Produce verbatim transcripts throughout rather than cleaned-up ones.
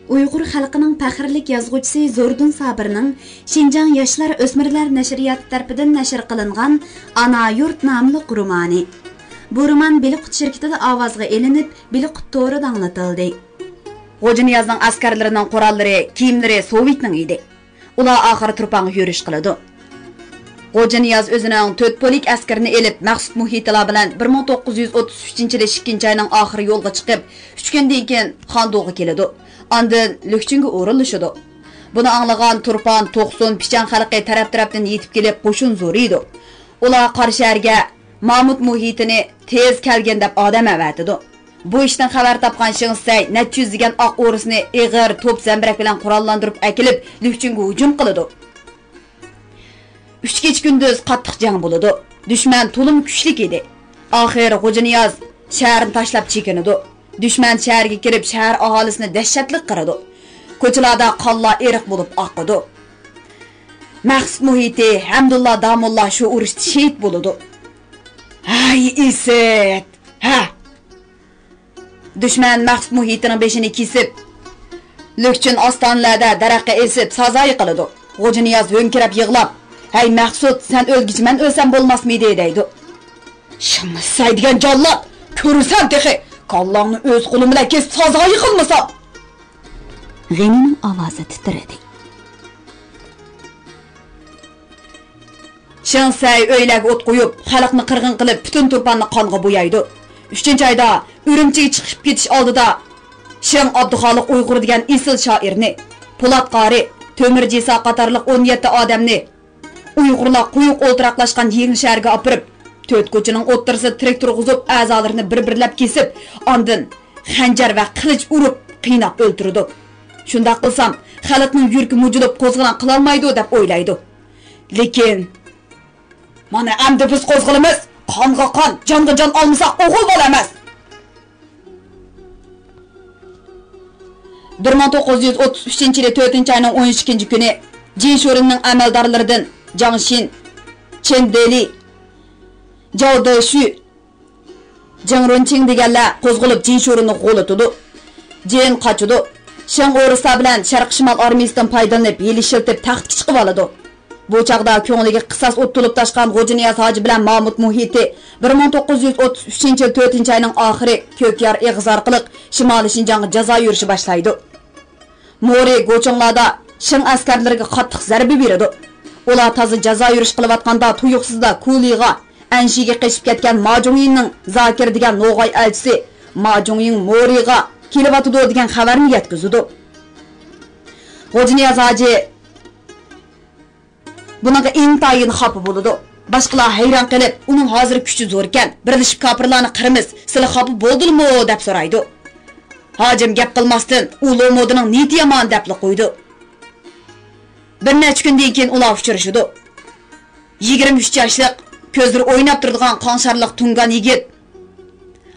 ئۇيغۇر خەلقىنىڭ پەخىرلىك يازغۇچىسى زوردۇن سابىرنىڭ شىنجاڭ ياشلار ئۆسمۈرلەر نەشرىياتى تەرىپىدىن نەشر قىلىنغان ئانا يۇرت ناملىق رومانى. بۇ رومان بىلىقۇت شىركىتىدە ئاۋازغا ئېلىنىپ، بىلىقۇت تورىدا ئاڭلىتىلدى. غوجىنىيازنىڭ ئەسكەرلىرىنىڭ قوراللىرى، كىيىملىرى سوۋېتنىڭ ئىدى. ئۇلار ئاخىرى تۇرپانغا يۈرۈش قىلىدۇ. غوجىنىياز ئۆزىنىڭ تۆت پولك ئەسكىرىنى ئېلىپ، مەخسۇت مۇھىتىلار بىلەن بىر مىڭ توققۇز يۈز ئوتتۇز ئۈچىنچى يىلى ئىككىنچى ئاينىڭ ئاخىرى يولغا چىقىپ، ئۈچ كۈندىن كېيىن خاندۇغا كېلىدۇ. ئاندىن لۈكچۈنگە ئورۇنلىشىدۇ. بۇنى ئاڭلىغان تۇرپان، توقسۇن، پىچان خەلقى تەرەپ-تەرەپتىن يېتىپ كېلىپ، قوشۇن زورىيىدۇ. ئۇلار قارا شەھەرگە مامۇت مۇھىتىنى تېز كەلگىن دەپ ئادەم ئەۋەتىدۇ. بۇ ئىشتىن خەۋەر تاپقان شېڭ سەي نەچچە يۈز دېگەن ئاق ئورۇسنى ئېغىر توپ زەمبىرەك بىلەن قوراللاندۇرۇپ ئەكېلىپ، لۈكچۈنگە ھۇجۇم قىلىدۇ. ئۈچ كېچە-كۈندۈز قاتتىق جەڭ بولىدۇ. دۈشمەن تولىمۇ كۈچلۈك ئىدى. ئاخىر غوجىنىياز شەھەرنى تاشلاپ چېكىنىدۇ. دۈشمەن شەھەرگە كىرىپ، شەھەر ئاھالىسىنى دەھشەتلىك قىرىدۇ. كوچىلاردا قانلار ئېرىق بولۇپ ئاقىدۇ. مەخسۇت مۇھىتى، ھەمدۇللا داموللا شۇ ئۇرۇشتا شېھىت بولىدۇ. ھەي، ئىسىت! ھە! دۈشمەن مەخسۇت مۇھىتىنىڭ بېشىنى كېسىپ، لۈكچۈن ئاستانىلەردە دەرەخكە ئېسىپ سازايى قىلىدۇ. غوجىنىياز ھۆڭكىرەپ يىغلاپ، «ھەي مەخسۇت، سەن ئۆلگۈچە مەن ئۆلسەم بولماسمىدى؟» دەيدۇ. «شىڭ سەي دېگەن جاللات، كۆرۈرسەن تېخى، كاللاڭنى ئۆز قولۇم بىلەن كېسىپ سازايى قىلمىسام!» غېنىنىڭ ئاۋازى تىترىدى. شېڭ سەي ئۆيلەرگە ئوت قويۇپ، خەلقنى قىرغىن قىلىپ، پۈتۈن تۇرپاننى قانغا بويايدۇ. ئۈچىنچى ئايدا ئۈرۈمچىگە چىقىپ كېتىش ئالدىدا شېڭ ئابدۇخالىق ئۇيغۇر دېگەن ئېسىل شائىرنى، پولات قارى، تۆمۈر جىسا قاتارلىق ئون يەتتە ئادەمنى ئۇيغۇرلار قويۇق ئولتۇراقلاشقان يېڭى شەھەرگە ئاپىرىپ، تۆت كوچىنىڭ ئوتتۇرىسىدا تىرەك تۇرغۇزۇپ، ئەزالىرىنى بىر-بىرلەپ كېسىپ، ئاندىن خەنجەر ۋە قىلىچ ئۇرۇپ قىيناپ ئۆلتۈرىدۇ. شۇنداق قىلسام، خەلقنىڭ يۈرىكى مۇجۇلۇپ قوزغىلاڭ قىلالمايدۇ دەپ ئويلايدۇ. لېكىن، مانا ئەمدى بىز قوزغىلىمىز، قانغا قان، جانغا جان ئالمىساق ئوغۇل بالا ئەمەس. بىر مىڭ توققۇز يۈز ئوتتۇز ئۈچىنچى يىلى تۆتىنچى ئاينىڭ ئون ئىككىنچى كۈنى جىنشۇرىننىڭ ئەمەلدارلىرىدىن جاڭ شىن، چېن دېلى، جاۋ دېشۈ، جېڭ رۇنچىڭ دېگەنلەر قوزغىلىپ جىنشۇرىنى غۇلىتىدۇ. جىن قاچىدۇ. شېڭ ئورۇسلار بىلەن شەرقىي شىمال ئارمىيىسىدىن پايدىلىنىپ ھىيلە ئىشلىتىپ تەختكە چىقىۋالىدۇ. بۇ چاغدا كۆڭلىگە قىساس ئوت تولۇپ تاشقان غوجىنىياز ھاجى بىلەن مامۇت مۇھىتى بىر مىڭ توققۇز يۈز ئوتتۇز ئۈچىنچى يىل تۆتىنچى ئاينىڭ ئاخىرى كۆكيار ئېغىزى ئارقىلىق شىمالىي شىنجاڭغا جازا يۈرۈشى باشلايدۇ. مورى گوچۇڭلاردا شىڭ ئەسكەرلىرىگە قاتتىق زەربە بېرىدۇ. ئۇلار تازا جازا يۈرۈش قىلىۋاتقاندا تۇيۇقسىزلا كۇلىغا، ئەنشىگە قېچىپ كەتكەن ما جۇڭيىننىڭ زاكىر دېگەن نوغاي ئەلچىسى ما جۇڭيىڭ مورىغا كېلىۋاتىدۇ دېگەن خەۋەرنى يەتكۈزىدۇ. غوجىنىياز ھاجى بۇنىڭغا ئىنتايىن خاپا بولىدۇ. باشقىلار ھەيران قېلىپ، ئۇنىڭ ھازىر كۈچى زوركەن، بىرلىشىپ كاپىرلارنى قىرىمىز، سىلى خاپا بولدىلىمۇ دەپ سورايدۇ. ھاجىم گەپ قىلماستىن، ئۇ لومودىنىڭ نىيىتى يامان دەپلا قويىدۇ. بىر نەچچە كۈندىن كېيىن ئۇلار ئۇچرىشىدۇ. يىگىرمە ئۈچ ياشلىق، كۆزلىرى ئويناپ تۇرىدىغان قاڭشارلىق تۇڭگان يىگىت،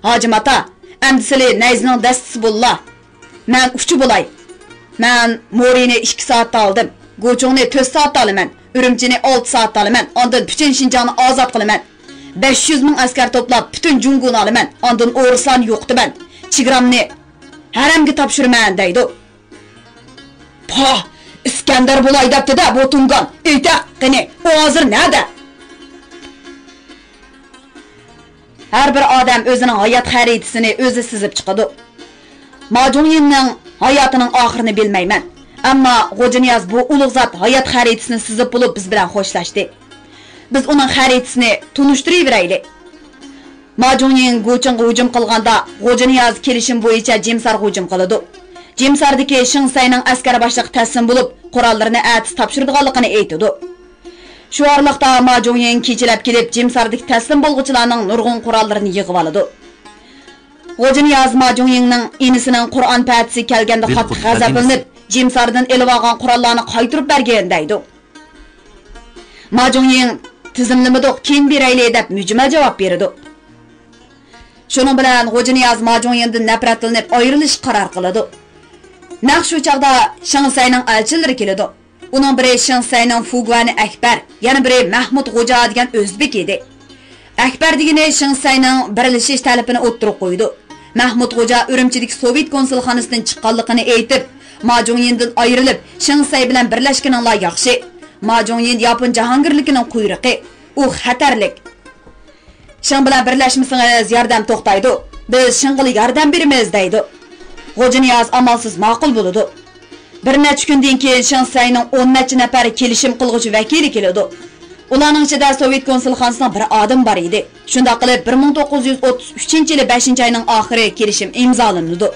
ھاجىم ئاتا، ئەمدى سىلى نەيزىنىڭ دەستىسى بوللا. مەن ئۇچى بولاي. مەن مورىنى ئىككى سائەتتە ئالدىم. گۇچۇڭنى تۆت سائەتتە ئالىمەن. ئۈرۈمچىنى ئالتە سائەتتە ئالىمەن. ئاندىن پۈتۈن شىنجاڭنى ئازاد قىلىمەن. بەش يۈز مىڭ ئەسكەر توپلاپ، پۈتۈن جۇڭگونى ئالىمەن. ئاندىن ئورۇسلارنى يوقىتىمەن. چېگرامنى ھەرەمگە تاپشۇرىمەن، دەيدۇ. پاھ، ئىسكەندەر بولاي دەپتۇ-دە بۇ تۇڭگان. ئېيتە، قېنى، ئۇ ھازىر نەدە؟ ھەر بىر ئادەم ئۆزىنىڭ ھايات خەرىتىسىنى ئۆزى سىزىپ چىقىدۇ. ما جۇڭيىننىڭ ھاياتىنىڭ ئاخىرىنى بىلمەيمەن. ئەمما غوجىنىياز بۇ ئۇلۇغ زات ھايات خەرىتىسىنى سىزىپ بولۇپ بىز بىلەن خوشلاشتى. بىز ئۇنىڭ خەرىتىسىنى تونۇشتۇرۇۋېرەيلى. ما جۇڭيىڭ گۇچىڭغا ھۇجۇم قىلغاندا، غوجىنىياز كېلىشىم بويىچە جىمسارغا ھۇجۇم قىلىدۇ. جىمساردىكى شېڭ سەينىڭ ئەسكەر باشلىقى تەسلىم بولۇپ، قوراللىرىنى ئەتىسى تاپشۇرىدىغانلىقىنى ئېيتىدۇ. شۇ ئارىلىقتا ما جۇڭيىڭ كېچىلەپ كېلىپ، جىمساردىكى تەسلىم بولغۇچىلارنىڭ نۇرغۇن قوراللىرىنى يىغىۋالىدۇ. غوجىنىياز ما جۇڭيىڭنىڭ ئىنىسىنىڭ قۇرئان پەتىسى كەلگەندە قاتتىق غەزەپلىنىپ، جىمساردىن ئېلىۋالغان قوراللارنى قايتۇرۇپ بەرگىن، دەيدۇ. ما جۇڭيىڭ، تىزىملىمىدۇق، كېيىن بېرەيلى، دەپ مۈجمەل جاۋاب بېرىدۇ. شۇنىڭ بىلەن غوجىنىياز ما جۇڭيىڭدىن نەپرەتلىنىپ ئايرىلىشقا قارار قىلىدۇ. نەق شۇ چاغدا شېڭ سەينىڭ ئەلچىلىرى كېلىدۇ. ئۇنىڭ بىرى شېڭ سەينىڭ فۇگۇەنى ئەكبەر، يەنە بىرى مەھمۇد غوجا دېگەن ئۆزبېك ئىدى. ئەكبەر دېگىنى شېڭ سەينىڭ بىرلىشىش تەلىپىنى ئوتتۇرىغا قويىدۇ. مەھمۇت خوجا ئۈرۈمچىدىكى سوۋېت كونسۇلخانىسىدىن چىققانلىقىنى ئېيتىپ، ما جۇڭيىندىن ئايرىلىپ، شېڭ سەي بىلەن بىرلەشكىنىڭلار ياخشى. ما جۇڭيىن ياپون جاھانگىرلىكىنىڭ قۇيرۇقى، ئۇ خەتەرلىك. شېڭ بىلەن بىرلەشمىسىڭىز ياردەم توختايدۇ. بىز شېڭغىلا ياردەم بېرىمىز دەيدۇ. غوجىنىياز ئامالسىز ماقۇل بولىدۇ. بىر نەچچە كۈندىن كېيىن شېڭ سەينىڭ ئون نەچچە نەپەر كېلىشىم قىلغۇچى ۋەكىلى كېلىدۇ. ئۇلارنىڭ ئىچىدە سوۋېت كونسۇلخانىسىنىڭ بىر ئادىمى بار ئىدى. شۇنداق قىلىپ، بىر مىڭ توققۇز يۈز ئوتتۇز ئۈچىنچى يىلى بەشىنچى ئاينىڭ ئاخىرى كېلىشىم ئىمزالىنىدۇ.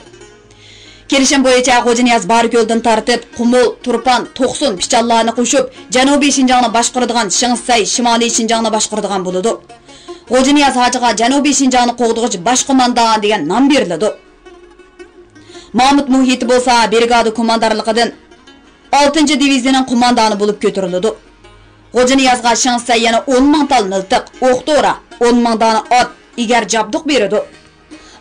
كېلىشىم بويىچە غوجىنىياز باركۆلدىن تارتىپ، قۇمۇل، تۇرپان، توقسۇن، پىچانلارنى قوشۇپ، جەنۇبىي شىنجاڭنى باشقۇرىدىغان شېڭ سەي شىمالىي شىنجاڭنى باشقۇرىدىغان بولىدۇ. غوجىنىياز ھاجىغا جەنۇبىي شىنجاڭنى قوغدىغۇچى باش قوماندان دېگەن نام بېرىلىدۇ. مامۇت مۇھىتى بولسا برىگادا كوماندىرلىقىدىن ئالتىنچى دىۋىزىيىنىڭ قوماندانى بولۇپ كۆتۈرۈلىدۇ. غوجىنىيازغا شېڭ سەي يەنە ئون مىڭ تال مىلتىق، ئوق دورا، ئون مىڭ دانە ئات، ئېگەر جابدۇق بېرىدۇ.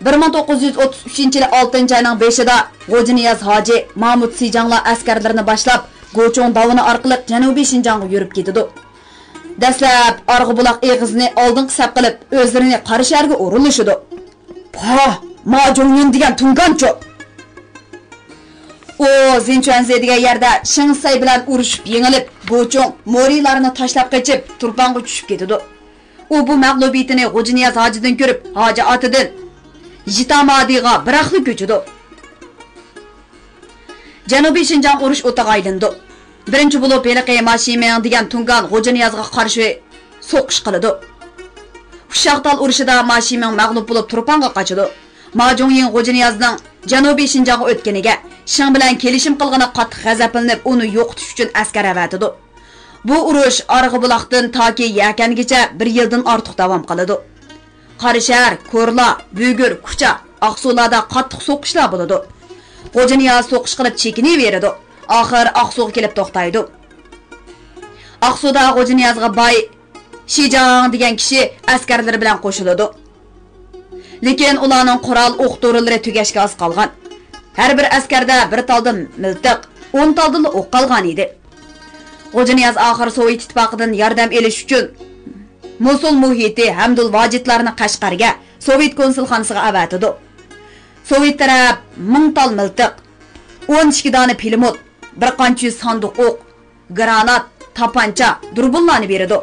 بىر مىڭ توققۇز يۈز ئوتتۇز ئۈچىنچى يىلى ئالتىنچى ئاينىڭ بېشىدا غوجىنىياز ھاجى مامۇت سىجاڭلار ئەسكەرلىرىنى باشلاپ، گوچۇڭ داۋىنى ئارقىلىق جەنۇبىي شىنجاڭغا يۈرۈپ كېتىدۇ. دەسلەپ ئارغا بۇلاق ئېغىزىنى ئالدىنقى سەپ قىلىپ، ئۆزلىرىنى قارا شەھەرگە ئورۇنلىشىدۇ. پاھ، ما جۇڭيىن دېگەن تۇڭگانچۇ! ئۇ زىنچۈەنزې دېگەن يەردە شېڭ سەي بىلەن ئۇرۇشۇپ يېڭىلىپ، گوچۇڭ، مورىلارنى تاشلاپ قېچىپ، تۇرپانغا چۈشۈپ كېتىدۇ. ئۇ بۇ مەغلۇبىيىتىنى غوجىنىياز ھاجىدىن كۆرۈپ، ھاجى ئاتىدىن ژىتامادىغا بىراقلا كۆچىدۇ. جەنۇبىي شىنجاڭ ئۇرۇش ئوتىغا ئايلىنىدۇ. بىرىنچى بولۇپ ھېلىقى ما شىمىڭ دېگەن تۇڭگان غوجىنىيازغا قارشى سوقۇش قىلىدۇ. ئۇششاق تال ئۇرۇشىدا ما شىمىڭ مەغلۇپ بولۇپ تۇرپانغا قاچىدۇ. ما جۇڭيىڭ غوجىنىيازنىڭ جەنۇبىي شىنجاڭغا ئۆتكىنىگە، شېڭ بىلەن كېلىشىم قىلغىنىغا قاتتىق غەزەپلىنىپ، ئۇنى يوقىتىش ئۈچۈن ئەسكەر ئەۋەتىدۇ. بۇ ئۇرۇش ئارغا بۇلاقتىن تاكى يەكەنگىچە بىر يىلدىن ئارتۇق داۋام قىلىدۇ. قاراشەھەر، كورلا، بۈگۈر، كۇچا، ئاقسۇلاردا قاتتىق سوقۇشلار بولىدۇ. غوجىنىياز سوقۇش قىلىپ چېكىنىۋېرىدۇ. ئاخىر ئاقسۇغا كېلىپ توختايدۇ. ئاقسۇدا غوجىنىيازغا باي شىجاڭ دېگەن كىشى ئەسكەرلىرى بىلەن قوشۇلىدۇ. لېكىن ئۇلارنىڭ قورال ئوق دورىلىرى تۈگەشكە ئاز قالغان. ھەر بىر ئەسكەردە بىر تالدىن مىلتىق، ئون تالدىنلا ئوق قالغان ئىدى. غوجىنىياز ئاخىر سوۋېت ئىتتىپاقىدىن ياردەم ئېلىش ئۈچۈن موسۇل مۇھىتى ھەمدۇل ۋاجىتلارنى قەشقەرگە، سوۋېت كونسۇلخانىسىغا ئەۋەتىدۇ. سوۋېت تەرەپ مىڭ تال مىلتىق، ئون ئىككى دانە پىلىموت، بىر قانچە يۈز ساندۇق ئوق، گرانات، تاپانچا، دۇربۇنلارنى بېرىدۇ.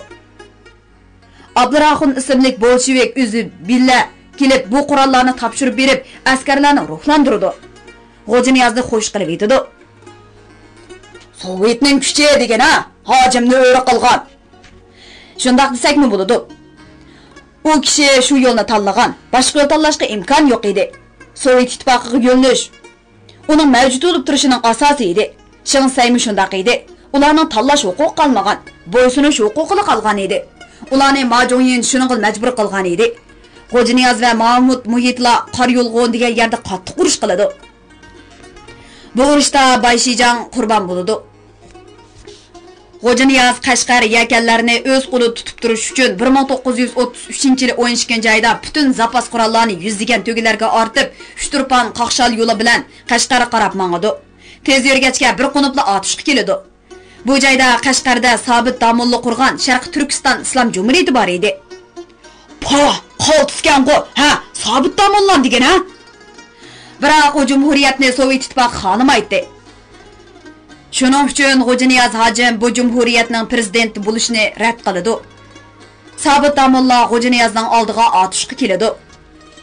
ئابدۇراخۇن ئىسىملىك بولشېۋىك ئۆزى بىللە كېلىپ، بۇ قوراللارنى تاپشۇرۇپ بېرىپ، ئەسكەرلەرنى روھلاندۇرىدۇ. غوجىنىيازنى خوش قىلىۋېتىدۇ. سوۋېتنىڭ كۈچى دېگەن ھە، ھاجىمنى ئۆرە قىلغان. شۇنداق دېسەكمۇ بولىدۇ. ئۇ كىشى شۇ يولنى تاللىغان، باشقا يول تاللاشقا ئىمكان يوق ئىدى. سوۋېت ئىتتىپاقىغا يۆنىلىش ئۇنىڭ مەۋجۇت بولۇپ تۇرۇشىنىڭ ئاساسى ئىدى. شېڭ سەيمۇ شۇنداق ئىدى. ئۇلارنىڭ تاللاش ھوقۇقى قالمىغان، بويسۇنۇش ھوقۇقىلا قالغان ئىدى. ئۇلارنى ما جۇڭيىن شۇنىڭغا مەجبۇر قىلغان ئىدى. غوجىنىياز ۋە مامۇت مۇھىتلا قارا يولغۇن دېگەن يەردە قاتتىق ئۇرۇش قىلىدۇ. بۇ ئۇرۇشتا باي شىجاڭ قۇربان بولىدۇ. غوجىنىياز قەشقەر يەكەنلەرنى ئۆز قولىدا تۇتۇپ تۇرۇش ئۈچۈن بىر مىڭ توققۇز يۈز ئوتتۇز ئۈچىنچى يىلى ئون ئىككىنچى ئايدا پۈتۈن زاپاس قوراللارنى يۈزلىگەن تۆگىلەرگە ئارتىپ، ئۈچتۇرپان قاقشال يولى بىلەن قەشقەرگە قاراپ ماڭىدۇ. تېز يۆرگەچكە بىر قونۇپلا ئاتۇشقا كېلىدۇ. بۇ جايدا قەشقەردە سابىت داموللا قۇرغان شەرقىي تۈركىستان ئىسلام جۇمھۇرىيىتى بار ئىدى. پاھ، قالتىسكەنغۇ، ھە، سابىت داموللام دېگەن، ھە؟ بىراق ئۇ جۇمھۇرىيەتنى سوۋېت ئىتتىپاقى خالىمايتتى. شۇنىڭ ئۈچۈن غوجىنىياز ھاجىم بۇ جۇمھۇرىيەتنىڭ پىرېزىدېنتى بولۇشنى رەت قىلىدۇ. سابىت داموللا غوجىنىيازنىڭ ئالدىغا ئاتۇشقا كېلىدۇ.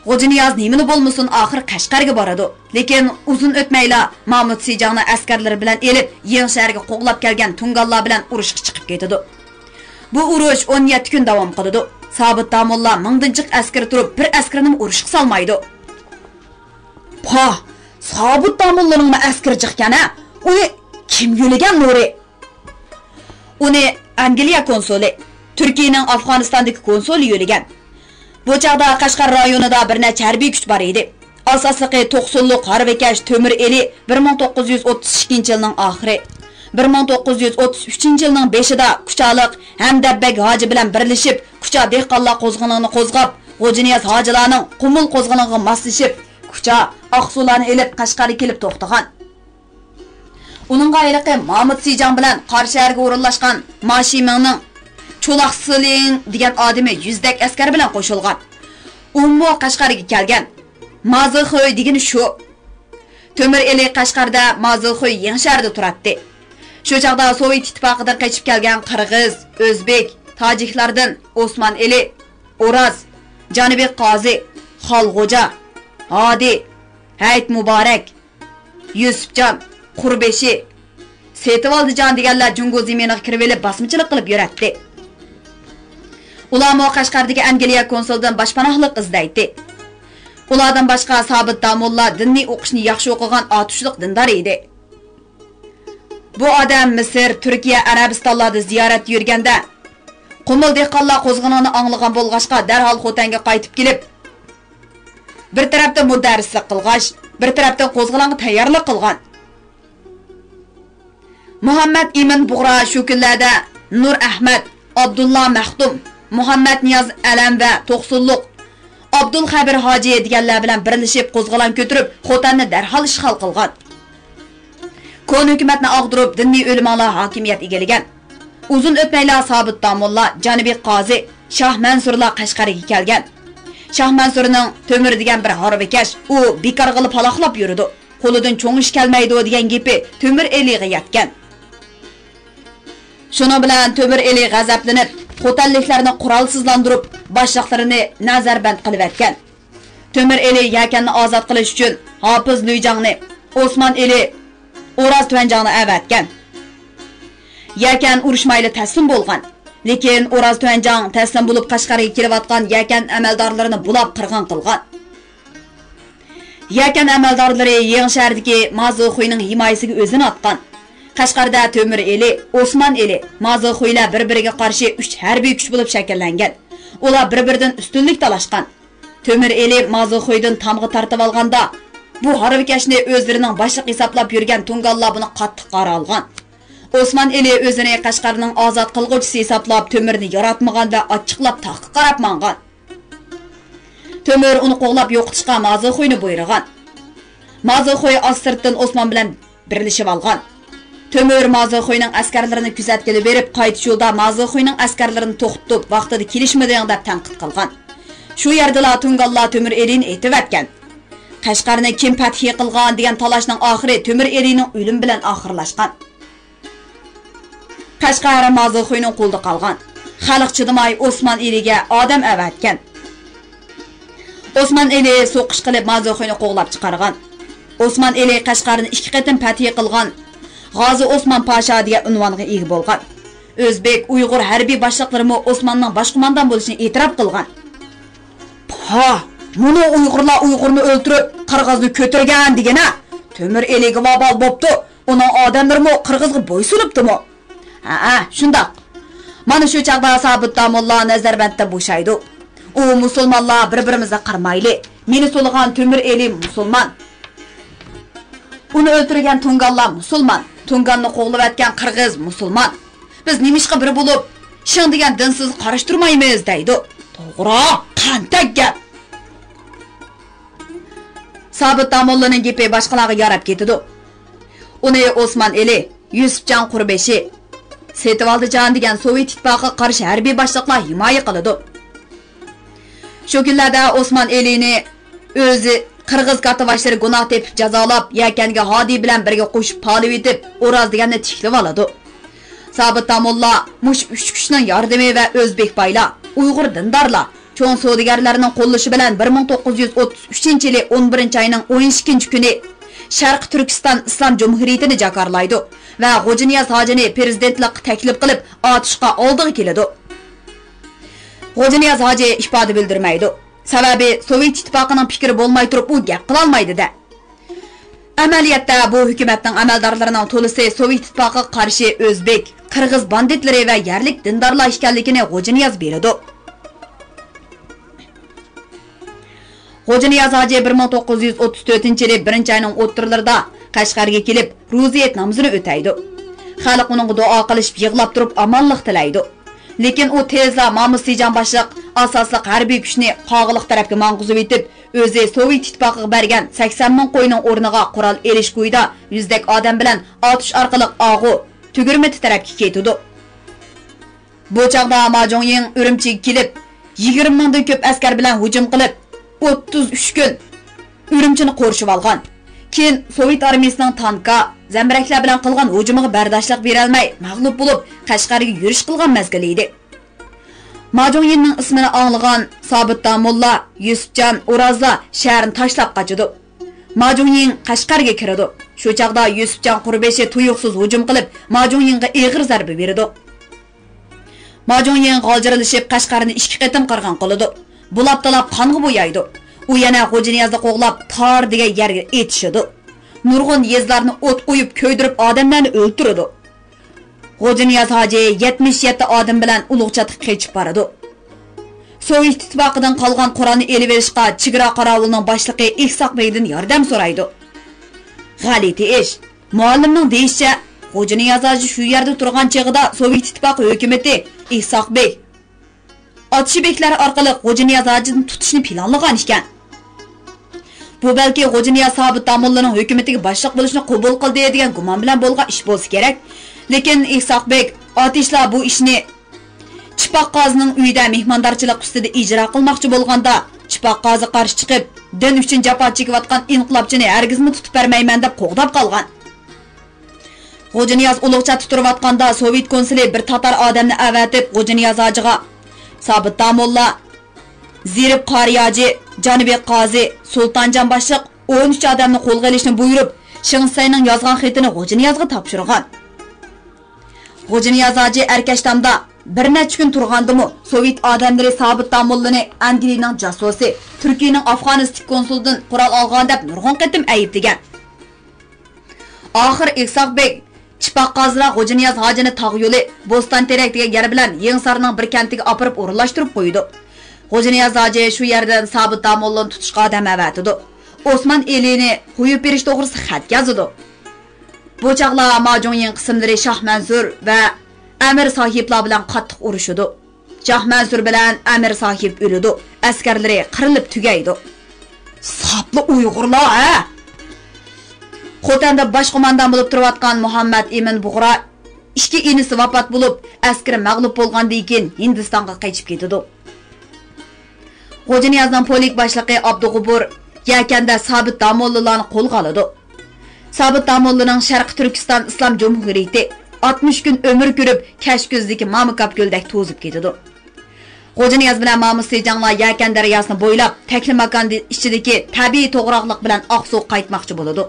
غوجىنىياز نېمىلا بولمىسۇن، ئاخىر قەشقەرگە بارىدۇ. لېكىن ئۇزۇن ئۆتمەيلا مامۇت سىجاڭنى ئەسكەرلىرى بىلەن ئېلىپ، يېڭى شەھەرگە قوغلاپ كەلگەن تۇڭگانلار بىلەن ئۇرۇشقا چىقىپ كېتىدۇ. بۇ ئۇرۇش ئون يەتتە كۈن داۋام قىلىدۇ. سابىت داموللا مىڭدىن جىق ئەسكىرى تۇرۇپ، بىر ئەسكىرىنىمۇ ئۇرۇشقا سالمايدۇ. پاھ، سابىت داموللىنىڭمۇ ئەسكىرى جىقكەن ھە؟ ئۇنى كىم يۆلىگەن نۇرى؟ ئۇنى ئەنگلىيە كونسۇلى، تۈركىيەنىڭ ئافغانىستاندىكى كونسۇلى يۆلىگەن. بۇ چاغدا قەشقەر رايونىدا بىر نەچچە ھەربىي كۈچ بار ئىدى. ئاساسلىقى توقسۇنلۇق ھارۋىكەش تۆمۈر ئېلى بىر مىڭ توققۇز يۈز ئوتتۇز ئىككىنچى يىلنىڭ ئاخىرى، بىر مىڭ توققۇز يۈز ئوتتۇز ئۈچىنچى يىلنىڭ بېشىدا كۇچالىق ھەمدەببەگ ھاجى بىلەن بىرلىشىپ، كۇچا دېھقانلار قوزغىلىڭىنى قوزغاپ، غوجىنىياز ھاجىلارنىڭ قۇمۇل قوزغىلىڭىغا ماسلىشىپ، كۇچا، ئاقسۇلارنى ئېلىپ، قەشقەرگە كېلىپ توختىغان. ئۇنىڭغا ھېلىقى مامۇت سىجاڭ بىلەن قارا شەھەرگە ئورۇنلاشقان ما شىمىڭنىڭ چولاق سىلىڭ دېگەن ئادىمى يۈزدەك ئەسكەر بىلەن قوشۇلغان. ئۇمۇ قەشقەرگە كەلگەن. مازىخۇي دېگىنى شۇ. تۆمۈر ئېلى قەشقەردە، مازىخۇي يېڭىشەھەردە تۇراتتى. شۇ چاغدا سوۋېت ئىتتىپاقىدىن قېچىپ كەلگەن قىرغىز، ئۆزبېك، تاجىكلاردىن ئوسمان ئېلى، ئوراز، جانىبېك قازى، خالغوجا، ھادى، ھەيت مۇبارەك، يۈسۈپجان، قۇربېشى، سېتىۋالدىجان دېگەنلەر جۇڭگو زېمىنىغا كىرىۋېلىپ باسمىچىلىق قىلىپ يۈرەتتى. ئۇلارمۇ قەشقەردىكى ئەنگلىيە كونسۇلىدىن باشپاناھلىق ئىزدەيتتى. ئۇلاردىن باشقا سابىت داموللا دىننى ئوقۇشنى ياخشى ئوقۇغان ئاتۇشلۇق دىندار ئىدى. بۇ ئادەم مىسىر، تۈركىيە، ئەرەبىستانلاردا زىيارەتتە يۈرگەندە، قۇمۇل دېھقانلار قوزغىلىڭنى ئاڭلىغان بولغاچقا، دەرھال خوتەنگە قايتىپ كېلىپ، بىر تەرەپتىن مۇدەررىسلىك قىلغاچ، بىر تەرەپتىن قوزغىلاڭغا تەييارلىق قىلغان. مۇھەممەد ئىمىن بۇغرا شۇ كۈنلەردە نۇر ئەھمەد، ئابدۇللا مەختۇم، مۇھەممەد نىياز ئەلەم ۋە توقسۇنلۇق ئابدۇلخەبىر ھاجى دېگەنلەر بىلەن بىرلىشىپ قوزغىلاڭ كۆتۈرۈپ، خوتەننى دەرھال ئىشغال قىلغان. كونا ھۆكۈمەتنى ئاغدۇرۇپ، دىنىي ئۆلىمالار ھاكىمىيەت ئىگىلىگەن. ئۇزۇن ئۆتمەيلا سابىت داموللا، جانىبېك قازى، شاھ مەنسۇرلار قەشقەرگە كەلگەن. شاھ مەنسۇرنىڭ تۆمۈر دېگەن بىر ھارۋىكەش، ئۇ بىكارغىلا پالاقلاپ يۈرىدۇ، قولىدىن چوڭ ئىش كەلمەيدۇ دېگەن گېپى تۆمۈر ئېلىغا يەتكەن. شۇنىڭ بىلەن تۆمۈر ئېلى غەزەپلىنىپ، خوتەنلىكلەرنى قورالسىزلاندۇرۇپ، باشلىقلىرىنى نەزەربەند قىلىۋەتكەن. تۆمۈر ئېلى يەكەننى ئازاد قىلىش ئۈچۈن ھاپىز لۈيجاڭنى، ئوسمان ئېلى، ئوراز تۈەنجاڭنى ئەۋەتكەن. يەكەن ئۇرۇشمايلا تەسلىم بولغان. لېكىن ئوراز تۈەنجاڭ تەسلىم بولۇپ قەشقەرگە كېلىۋاتقان يەكەن ئەمەلدارلىرىنى بۇلاپ قىرغىن قىلغان. يەكەن ئەمەلدارلىرى يېڭىشەھەردىكى مازىخۇينىڭ ھىمايىسىگە ئۆزىنى ئاتقان. قەشقەردە تۆمۈر ئېلى، ئوسمان ئېلى، مازىخۇيلار بىر-بىرىگە قارشى ئۈچ ھەربىي كۈچ بولۇپ شەكىللەنگەن. ئۇلار بىر-بىرىدىن ئۈستۈنلۈك تالاشقان. تۆمۈر ئېلى مازىخۇيدىن تامغا تارتىۋالغاندا، بۇ ھارۋىكەشنى ئۆزلىرىنىڭ باشلىقى ھېسابلاپ يۈرگەن تۇڭگانلار بۇنى قاتتىق قارا ئالغان. ئوسمان ئېلى ئۆزىنى قەشقەرنىڭ ئازاد قىلغۇچىسى ھېسابلاپ، تۆمۈرنى ياراتمىغان ۋە ئاچچىقلاپ تاغقا قاراپ ماڭغان. تۆمۈر ئۇنى قوغلاپ يوقىتىشقا مازىخۇينى بۇيرۇغان. مازىخۇي ئاز سىرتتىن ئوسمان بىلەن بىرلىشىۋالغان. تۆمۈر مازىخۇينىڭ ئەسكەرلىرىنى كۆزەتكىلى بېرىپ، قايتىش يولىدا مازىخۇينىڭ ئەسكەرلىرىنى توختىتىپ، ۋاقتىدا كېلىشمىدىڭ دەپ تەنقىد قىلغان. شۇ يەردىلا تۇڭگانلار تۆمۈر ئېلىنى ئېتىۋەتكەن. قەشقەرنى كىم پەتھى قىلغان دېگەن تالاشنىڭ ئاخىرى تۆمۈر ئېلىنىڭ ئۆلۈمى بىلەن ئاخىرلاشقان. قەشقەر مازىخۇينىڭ قولىدا قالغان. خەلق چىدىماي ئوسمان ئېلىگە ئادەم ئەۋەتكەن. ئوسمان ئېلى سوقۇش قىلىپ مازىخۇينى قوغلاپ چىقارغان. ئوسمان ئېلى قەشقەرنى ئىككى قېتىم پەتھى قىلغان. غازى ئوسمان پاشا دېگەن ئۇنۋانغا ئىگە بولغان. ئۆزبېك، ئۇيغۇر ھەربىي باشلىقلىرىمۇ ئوسماننىڭ باش قوماندان بولۇشىنى ئېتىراپ قىلغان. پاھ، مۇنۇ ئۇيغۇرلار ئۇيغۇرنى ئۆلتۈرۈپ، قىرغىزنى كۆتۈرگەن دېگىنە. تۆمۈر ئېلىگە ۋابال بوپتۇ. ئۇنىڭ ئادەملىرىمۇ قىرغىزغا بويسۇنۇپتىمۇ؟ ھەئە، شۇنداق. مانا شۇ چاغدا سابىت داموللا نەزەربەندتىن بوشايدۇ. ئۇ مۇسۇلمانلار بىر-بىرىمىزگە قارىمايلى. مېنى سولىغان تۆمۈر ئېلى مۇسۇلمان. ئۇنى ئۆلتۈرگەن تۇڭگانلار مۇسۇلمان. تۇڭگاننى قوغلىۋەتكەن قىرغىز مۇسۇلمان. بىز نېمىشقا بىر بولۇپ، شىڭ دېگەن دىنسىزغا قارشى تۇرمايمىز دەيدۇ. توغرا، قانتەك گەپ. سابىت داموللىنىڭ گېپى باشقىلارغا ياراپ كېتىدۇ. ئۇنى ئوسمان ئېلى، يۈسۈپجان قۇربېشى، سېتىۋالدىجان دېگەن سوۋېت ئىتتىپاقىغا قارشى ھەربىي باشلىقلار ھىمايە قىلىدۇ. شۇ كۈنلەردە ئوسمان ئېلىنى ئۆزى قىرغىز كاتتىباشلىرى گۇناھ تېپىپ جازالاپ، يەكەنگە ھادى بىلەن بىرگە قوشۇپ پالىۋېتىپ، ئوراز دېگەننى تىكلىۋالىدۇ. سابىت داموللا مۇشۇ ئۈچ كۈچنىڭ ياردىمى ۋە ئۆزبېك بايلار، ئۇيغۇر دىندارلار، چوڭ سودىگەرلەرنىڭ قوللىشى بىلەن بىر مىڭ توققۇز يۈز ئوتتۇز ئۈچىنچى يىلى ئون بىرىنچى ئاينىڭ ئون ئىككىنچى كۈنى شەرقىي تۈركىستان ئىسلام جۇمھۇرىيىتىنى جاكارلايدۇ ۋە غوجانىياز ھاجىنى پىرېزىدېنتلىققا تەكلىپ قىلىپ، ئاتۇشقا ئالدىغا كېلىدۇ. غوجانىياز ھاجى ئىپادە بىلدۈرمەيدۇ. سەۋەبى، سوۋېت ئىتتىپاقىنىڭ پىكرى بولماي تۇرۇپ، ئۇ گەپ قىلالمايدۇ-دە. ئەمەلىيەتتە، بۇ ھۆكۈمەتنىڭ ئەمەلدارلىرىنىڭ تولىسى سوۋېت ئىتتىپاقىغا قارشى ئۆزبېك، قىرغىز باندىتلىرى ۋە يەرلىك دىندارلار ئىكەنلىكىنى غوجانىياز بىلىدۇ. غوجانىياز ھاجى بىر مىڭ توققۇز يۈز ئوتتۇز تۆتىنچى يىلى بىرىنچى ئاينىڭ ئوتتۇرىلىرىدا قەشقەرگە كېلىپ، روزىيەت نامىزىنى ئۆتەيدۇ. خەلق ئۇنىڭغا دۇئا قىلىشىپ، يىغلاپ تۇرۇپ ئامانلىق تىلەيدۇ. لېكىن ئۇ تېزلا مامۇت سىجان باشلىق ئاساسلىق ھەربىي كۈچنى قاغىلىق تەرەپكە ماڭغۇزۇۋېتىپ، ئۆزى سوۋېت ئىتتىپاقىغا بەرگەن سەكسەن مىڭ قوينىڭ ئورنىغا قورال ئېلىش كويىدا يۈزدەك ئادەم بىلەن ئاتۇش ئارقىلىق ئاغۇ، تۈگۈرمىتى تەرەپكە كېتىدۇ. بۇ چاغدا ما جۇڭيىڭ ئۈرۈمچىگە كېلىپ، يىگىرمە مىڭدىن كۆپ ئەسكەر بىلەن ھۇجۇم قىلىپ، ئوتتۇز ئۈچ كۈن ئۈرۈمچىنى قورشىۋالغان. كېيىن سوۋېت ئارمىيىسىنىڭ تانكا، زەمبىرەكلەر بىلەن قىلغان ھۇجۇمىغا بەرداشلىق بېرەلمەي، مەغلۇپ بولۇپ، قەشقەرگە يۈرۈش قىلغان مەزگىلى ئىدى. ماجۇڭيىڭنىڭ ئىسمىنى ئاڭلىغان سابىت داموللا، يۈسۈپجان، ئورازلا شەھەرنى تاشلاپ قاچىدۇ. ماجۇڭيىڭ قەشقەرگە كىرىدۇ. شۇ چاغدا يۈسۈپجان قۇربېشى تۇيۇقسىز ھۇجۇم قىلىپ، ماجۇڭيىڭغا ئېغىر زەربە بېرىدۇ. ماجۇڭيىڭ غالجىرلىشىپ، قەشقەرنى ئىككى قېتىم قىرغىن قىلىدۇ. بۇلاپ-تالاپ قانغا بويايدۇ. ئۇ يەنە غوجانىيازنى قوغلاپ، تار دېگەن يەرگە ئېتىشىدۇ. نۇرغۇن يېزىلارنى ئوت قويۇپ، كۆيدۈرۈپ، ئادەملەرنى ئۆلتۈرىدۇ. غوجانىياز ھاجى يەتمىش يەتتە ئادەم بىلەن ئۇلۇغچاتقا قېچىپ بارىدۇ. سوۋېت ئىتتىپاقىدىن قالغان قورالنى ئېلىۋېلىشقا چېگرا قاراۋۇلىنىڭ باشلىقى ئىسھاق بېگدىن ياردەم سورايدۇ. غەلىتە ئىش. مۇئەللىمنىڭ دېيىشىچە، غوجانىياز ھاجى شۇ يەردە تۇرغان چېغىدا سوۋېت ئىتتىپاقى ھۆكۈمىتى ئىسھاق بېگ، ئاتىشى بېگلەر ئارقىلىق غوجانىياز ھاجىنى تۇتۇشنى پىلانلىغان ئىكەن. بۇ بەلكى غوجانىياز سابىت داموللىنىڭ ھۆكۈمىتىگە باشلىق بولۇشنى قوبۇل قىلدى دېگەن گۇمان بىلەن بولغان ئىش بولسا كېرەك. لېكىن ئىسھاق بېگ، ئاتىشلار بۇ ئىشنى چىپاق قازىنىڭ ئۆيىدە مېھماندارچىلىق ئۈستىدە ئىجرا قىلماقچى بولغاندا، چىپاق قازى قارشى چىقىپ، دىن ئۈچۈن جاپا چېكىۋاتقان ئىنقىلابچىنى ھەرگىزمۇ تۇتۇپ بەرمەيمەن دەپ قوغداپ قالغان. غوجانىياز ئۇلۇغچاتتا تۇرۇۋاتقاندا، سوۋېت كونسۇلى بىر تاتار ئادەمنى ئەۋەتىپ، غوجانىياز ھاجىغا سابىت داموللا، زېرىپ قارى ھاجى، جانىبېگ قازى، سۇلتانجان باشلىق ئون ئۈچ ئادەمنى قولغا ئېلىشنى بۇيرۇپ، شېڭ سەينىڭ يازغان خېتىنى غوجانىيازغا تاپشۇرغان. غوجانىياز ھاجى ئەركەشتامدا بىر نەچچە كۈن تۇرغاندىمۇ، سوۋېت ئادەملىرى سابىت داموللىنى ئەنگلىيىنىڭ جاسۇسى، تۈركىيىنىڭ ئافغانىستىكى كونسۇلىدىن قورال ئالغان دەپ نۇرغۇن قېتىم ئەيىبلىگەن. ئاخىر ئىسھاق بېگ چىپاق قازىلار غوجانىياز ھاجىنى تاغ يولى، بوستان تېرەك دېگەن يەر بىلەن يېڭىسارنىڭ بىر كەنتىگە ئاپىرىپ ئورۇنلاشتۇرۇپ قويىدۇ. غوجانىياز ھاجى شۇ يەردىن سابىت داموللىنى تۇتۇشقا ئادەم ئەۋەتىدۇ. ئوسمان ئېلىنى قويۇپ بېرىش توغرىسىدا خەت يازىدۇ. بۇ چاغلار ماجۇڭيىڭ قىسىملىرى شاھ مەنسۇر ۋە ئەمىر ساھىبلار بىلەن قاتتىق ئۇرۇشىدۇ. شاھ مەنسۇر بىلەن ئەمىر ساھىب ئۆلىدۇ، ئەسكەرلىرى قىرىلىپ تۈگەيدۇ. ساپلا ئۇيغۇرلار، ھە! خوتەندە باش قوماندان بولۇپ تۇرۇۋاتقان مۇھەممەد ئىمىن بۇغرا ئىككى ئىنىسى ۋاپات بولۇپ، ئەسكىرى مەغلۇپ بولغاندىن كېيىن ھىندىستانغا قېچىپ كېتىدۇ. غوجانىيازنىڭ پولك باشلىقى ئابدۇغوپۇر يەكەندە سابىت داموللىلارنى قولغا ئالىدۇ. سابىت داموللىنىڭ شەرقىي تۈركىستان ئىسلام جۇمھۇرىيىتى ئاتمىش كۈن ئۆمۈر كۆرۈپ، كەچكۈزدىكى مامىكاپ كۆلدەك توزۇپ كېتىدۇ. غوجانىياز بىلەن مامۇت سىجاڭلار يەكەن دەرياسىنى بويلاپ، تەكلىماكان ئىچىدىكى تەبىئىي توغراقلىق بىلەن ئاقسۇغا قايتماقچى بولىدۇ.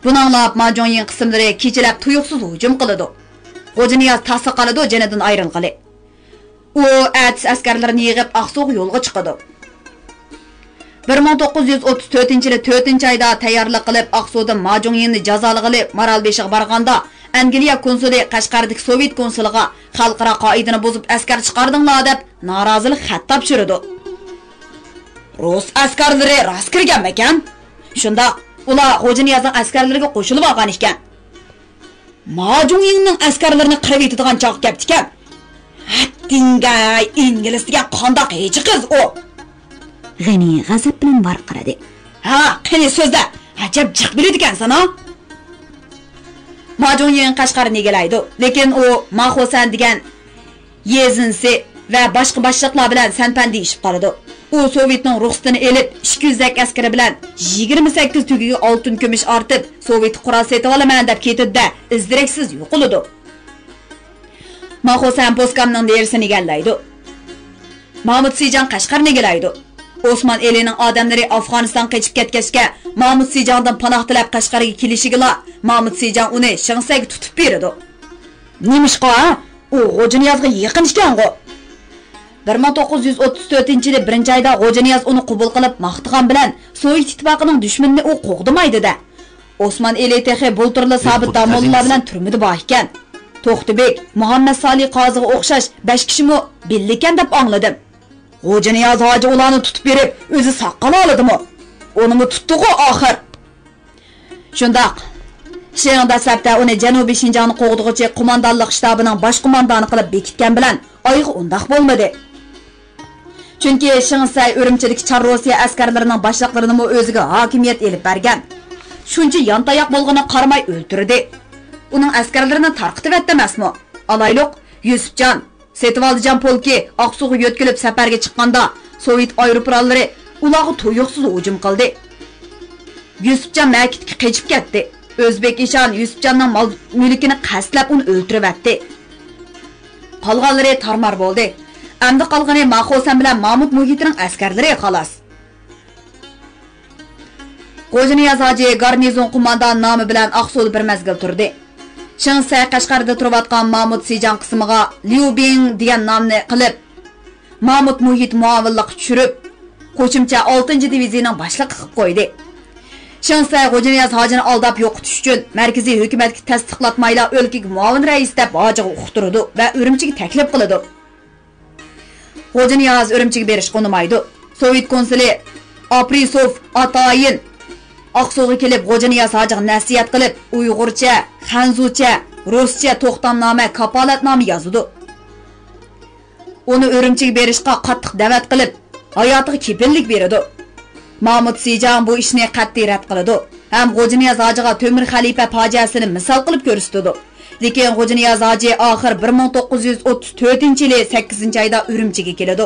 بۇنى ئاڭلاپ، ماجۇڭيىڭ قىسىملىرى كېچىلەپ تۇيۇقسىز ھۇجۇم قىلىدۇ. غوجانىياز تاسلا قالىدۇ، جېنىدىن ئايرىلغىلى. ئۇ ئەتىسى ئەسكەرلىرىنى يىغىپ، ئاقسۇغا يولغا چىقىدۇ. بىر مىڭ توققۇز يۈز ئوتتۇز تۆتىنچى يىلى تۆتىنچى ئايدا تەييارلىق قىلىپ، ئاقسۇدىن ماجۇڭيىڭنى جازالىغىلى مارالبېشىغا بارغاندا، ئەنگلىيە كونسۇلى قەشقەردىكى سوۋېت كونسۇلىغا خەلقئارا قائىدىنى بۇزۇپ ئەسكەر چىقاردىڭلار دەپ نارازىلىق خەت تاپشۇرىدۇ. رۇس ئەسكەرلىرى راست كىرگەنمىكەن؟ شۇنداق، ئۇلار غوجانىيازنىڭ ئەسكەرلىرىگە قوشۇلۇپ ئالغان ئىكەن. ماجۇڭيىڭنىڭ ئەسكەرلىرىنى قىرىۋېتىدىغان چاغ كەپتىكەن. ھەددىڭگەي، ئىنگلىز دېگەن قانداق ھېچى قىز ئۇ! غېنى غەزەپ بىلەن ۋارقىرىدى. ھا، قېنى سۆزلە! ئەجەب جىق بىلىدىكەنسەن ھا! ماجۇڭيىڭ قەشقەرنى ئىگىلەيدۇ، لېكىن ئۇ ماخۇسەن دېگەن يېزىنىسى ۋە باشقا باشلىقلار بىلەن سەنپەن دېيىشىپ قالىدۇ. ئۇ سوۋېتنىڭ رۇخسىتىنى ئېلىپ، ئىككى يۈزدەك ئەسكىرى بىلەن يىگىرمە سەككىز تۆگىگە ئالتۇن كۈمۈش ئارتىپ، سوۋېتقا قورال سېتىۋالىمەن دەپ كېتىدۇ-دە، ئىز دېرەكسىز يوقىلىدۇ. ماخۇسەن بوسكامنىڭ نېرىسىنى ئىگىلەيدۇ. مامۇت سىجاڭ قەشقەرنى ئىگىلەيدۇ. ئوسمان ئېلىنىڭ ئادەملىرى ئافغانىستانغا قېچىپ كەتكەچكە، مامۇت سىجاڭدىن پاناھ تىلەپ قەشقەرگە كېلىشىگىلا، مامۇت سىجاڭ ئۇنى شېڭسەيگە تۇتۇپ بېرىدۇ. نېمىشقا؟ ئۇ غوجىنىيازغا يېقىن ئىكەنغۇ. بىر مىڭ توققۇز يۈز ئوتتۇز تۆتىنچى يىلى بىرىنچى ئايدا غوجىنىياز ئۇنى قوبۇل قىلىپ ماختىغان بىلەن، سوۋېت ئىتتىپاقىنىڭ دۈشمىنىنى ئۇ قوغدىمايدۇ-دە. ئوسمان ئېلى تېخى بۇلتۇرلا سابىت داموللىلار بىلەن تۈرمىدە بار ئىكەن. توختى بېك، مۇھەممەد سالىھ قازىغا ئوخشاش بەش كىشىمۇ بىللىكەن دەپ ئاڭلىدىم. غوجىنىياز ھاجى ئۇلارنى تۇتۇپ بېرىپ، ئۆزى ساققال ئالىدىمۇ؟ ئۇنىمۇ تۇتتىغۇ ئاخىر. شۇنداق. شېڭ دەسلەپتە ئۇنى جەنۇبىي شىنجاڭنى قوغدىغۇچى قوماندانلىق شتابىنىڭ باش قوماندانى قىلىپ بېكىتكەن بىلەن، ئايىغى ئۇنداق بولمىدى. چۈنكى شېڭ سەي ئۈرۈمچىدىكى چار روسىيە ئەسكەرلىرىنىڭ باشلىقلىرىنىمۇ ئۆزىگە ھاكىمىيەت ئېلىپ بەرگەن. شۇنچە يانتاياق بولغىنىغا قارىماي ئۆلتۈردى. ئۇنىڭ ئەسكەرلىرىنى تارقىتىۋەتتى ئەمەسمۇ؟ ئالايلۇق، يۈسۈپجان، سېتىۋالدىجان پولكى ئاقسۇغا يۆتكىلىپ سەپەرگە چىققاندا، سوۋېت ئايروپىلانلىرى ئۇلارغا تۇيۇقسىز ھۇجۇم قىلدى. يۈسۈپجان مەكىتكە قېچىپ كەتتى. ئۆزبېك ئىشان يۈسۈپجاننىڭ مال-مۈلكىنى قەستلەپ ئۇنى ئۆلتۈرۈۋەتتى. قالغانلىرى تارمار بولدى. ئەمدى قالغىنى ماخۇسەن بىلەن مامۇت مۇھىتىنىڭ ئەسكەرلىرى، خالاس. غوجىنىياز ھاجى گارنىزون قوماندان نامى بىلەن ئاقسۇدا بىر مەزگىل تۇردى. شېڭ سەي قەشقەردە تۇرۇۋاتقان مامۇت سىجاڭ قىسمىغا ليۇ بىڭ دېگەن نامنى قىلىپ، مامۇت مۇھىت مۇئاۋىنلىققا چۈشۈرۈپ، قوشۇمچە ئالتىنچى دىۋىزىيىنىڭ باشلىقى قىلىپ قويدى. شېڭ سەي غوجىنىياز ھاجىنى ئالداپ يوقىتىش ئۈچۈن، مەركىزىي ھۆكۈمەتكە تەستىقلاتمايلا ئۆلكىگە مۇئاۋىن رەئىس دەپ ھاجىغا ئۇقتۇرىدۇ ۋە ئۈرۈمچىگە تەكلىپ قىلىدۇ. غوجىنىياز ئۈرۈمچىگە بېرىشقا ئۇنىمايدۇ. سوۋېت كونسۇلى ئاپرىسوف ئاتايىن ئاقسۇغا كېلىپ، غوجىنىياز ھاجىغا نەسىھەت قىلىپ، ئۇيغۇرچە، خەنزۇچە، رۇسچە توختامنامە، كاپالەتنامە يازىدۇ. ئۇنى ئۈرۈمچىگە بېرىشقا قاتتىق دەۋەت قىلىپ، ھاياتىغا كېپىللىك بېرىدۇ. مامۇت سىجاڭ بۇ ئىشنى قەتئىي رەت قىلىدۇ ھەم غوجىنىياز ھاجىغا تۆمۈر خەلىپە پاجىئەسىنى مىسال قىلىپ كۆرسىتىدۇ. لېكىن غوجىنىياز ھاجى ئاخىر بىر مىڭ توققۇز يۈز ئوتتۇز تۆتىنچى يىلى سەككىزىنچى ئايدا ئۈرۈمچىگە كېلىدۇ.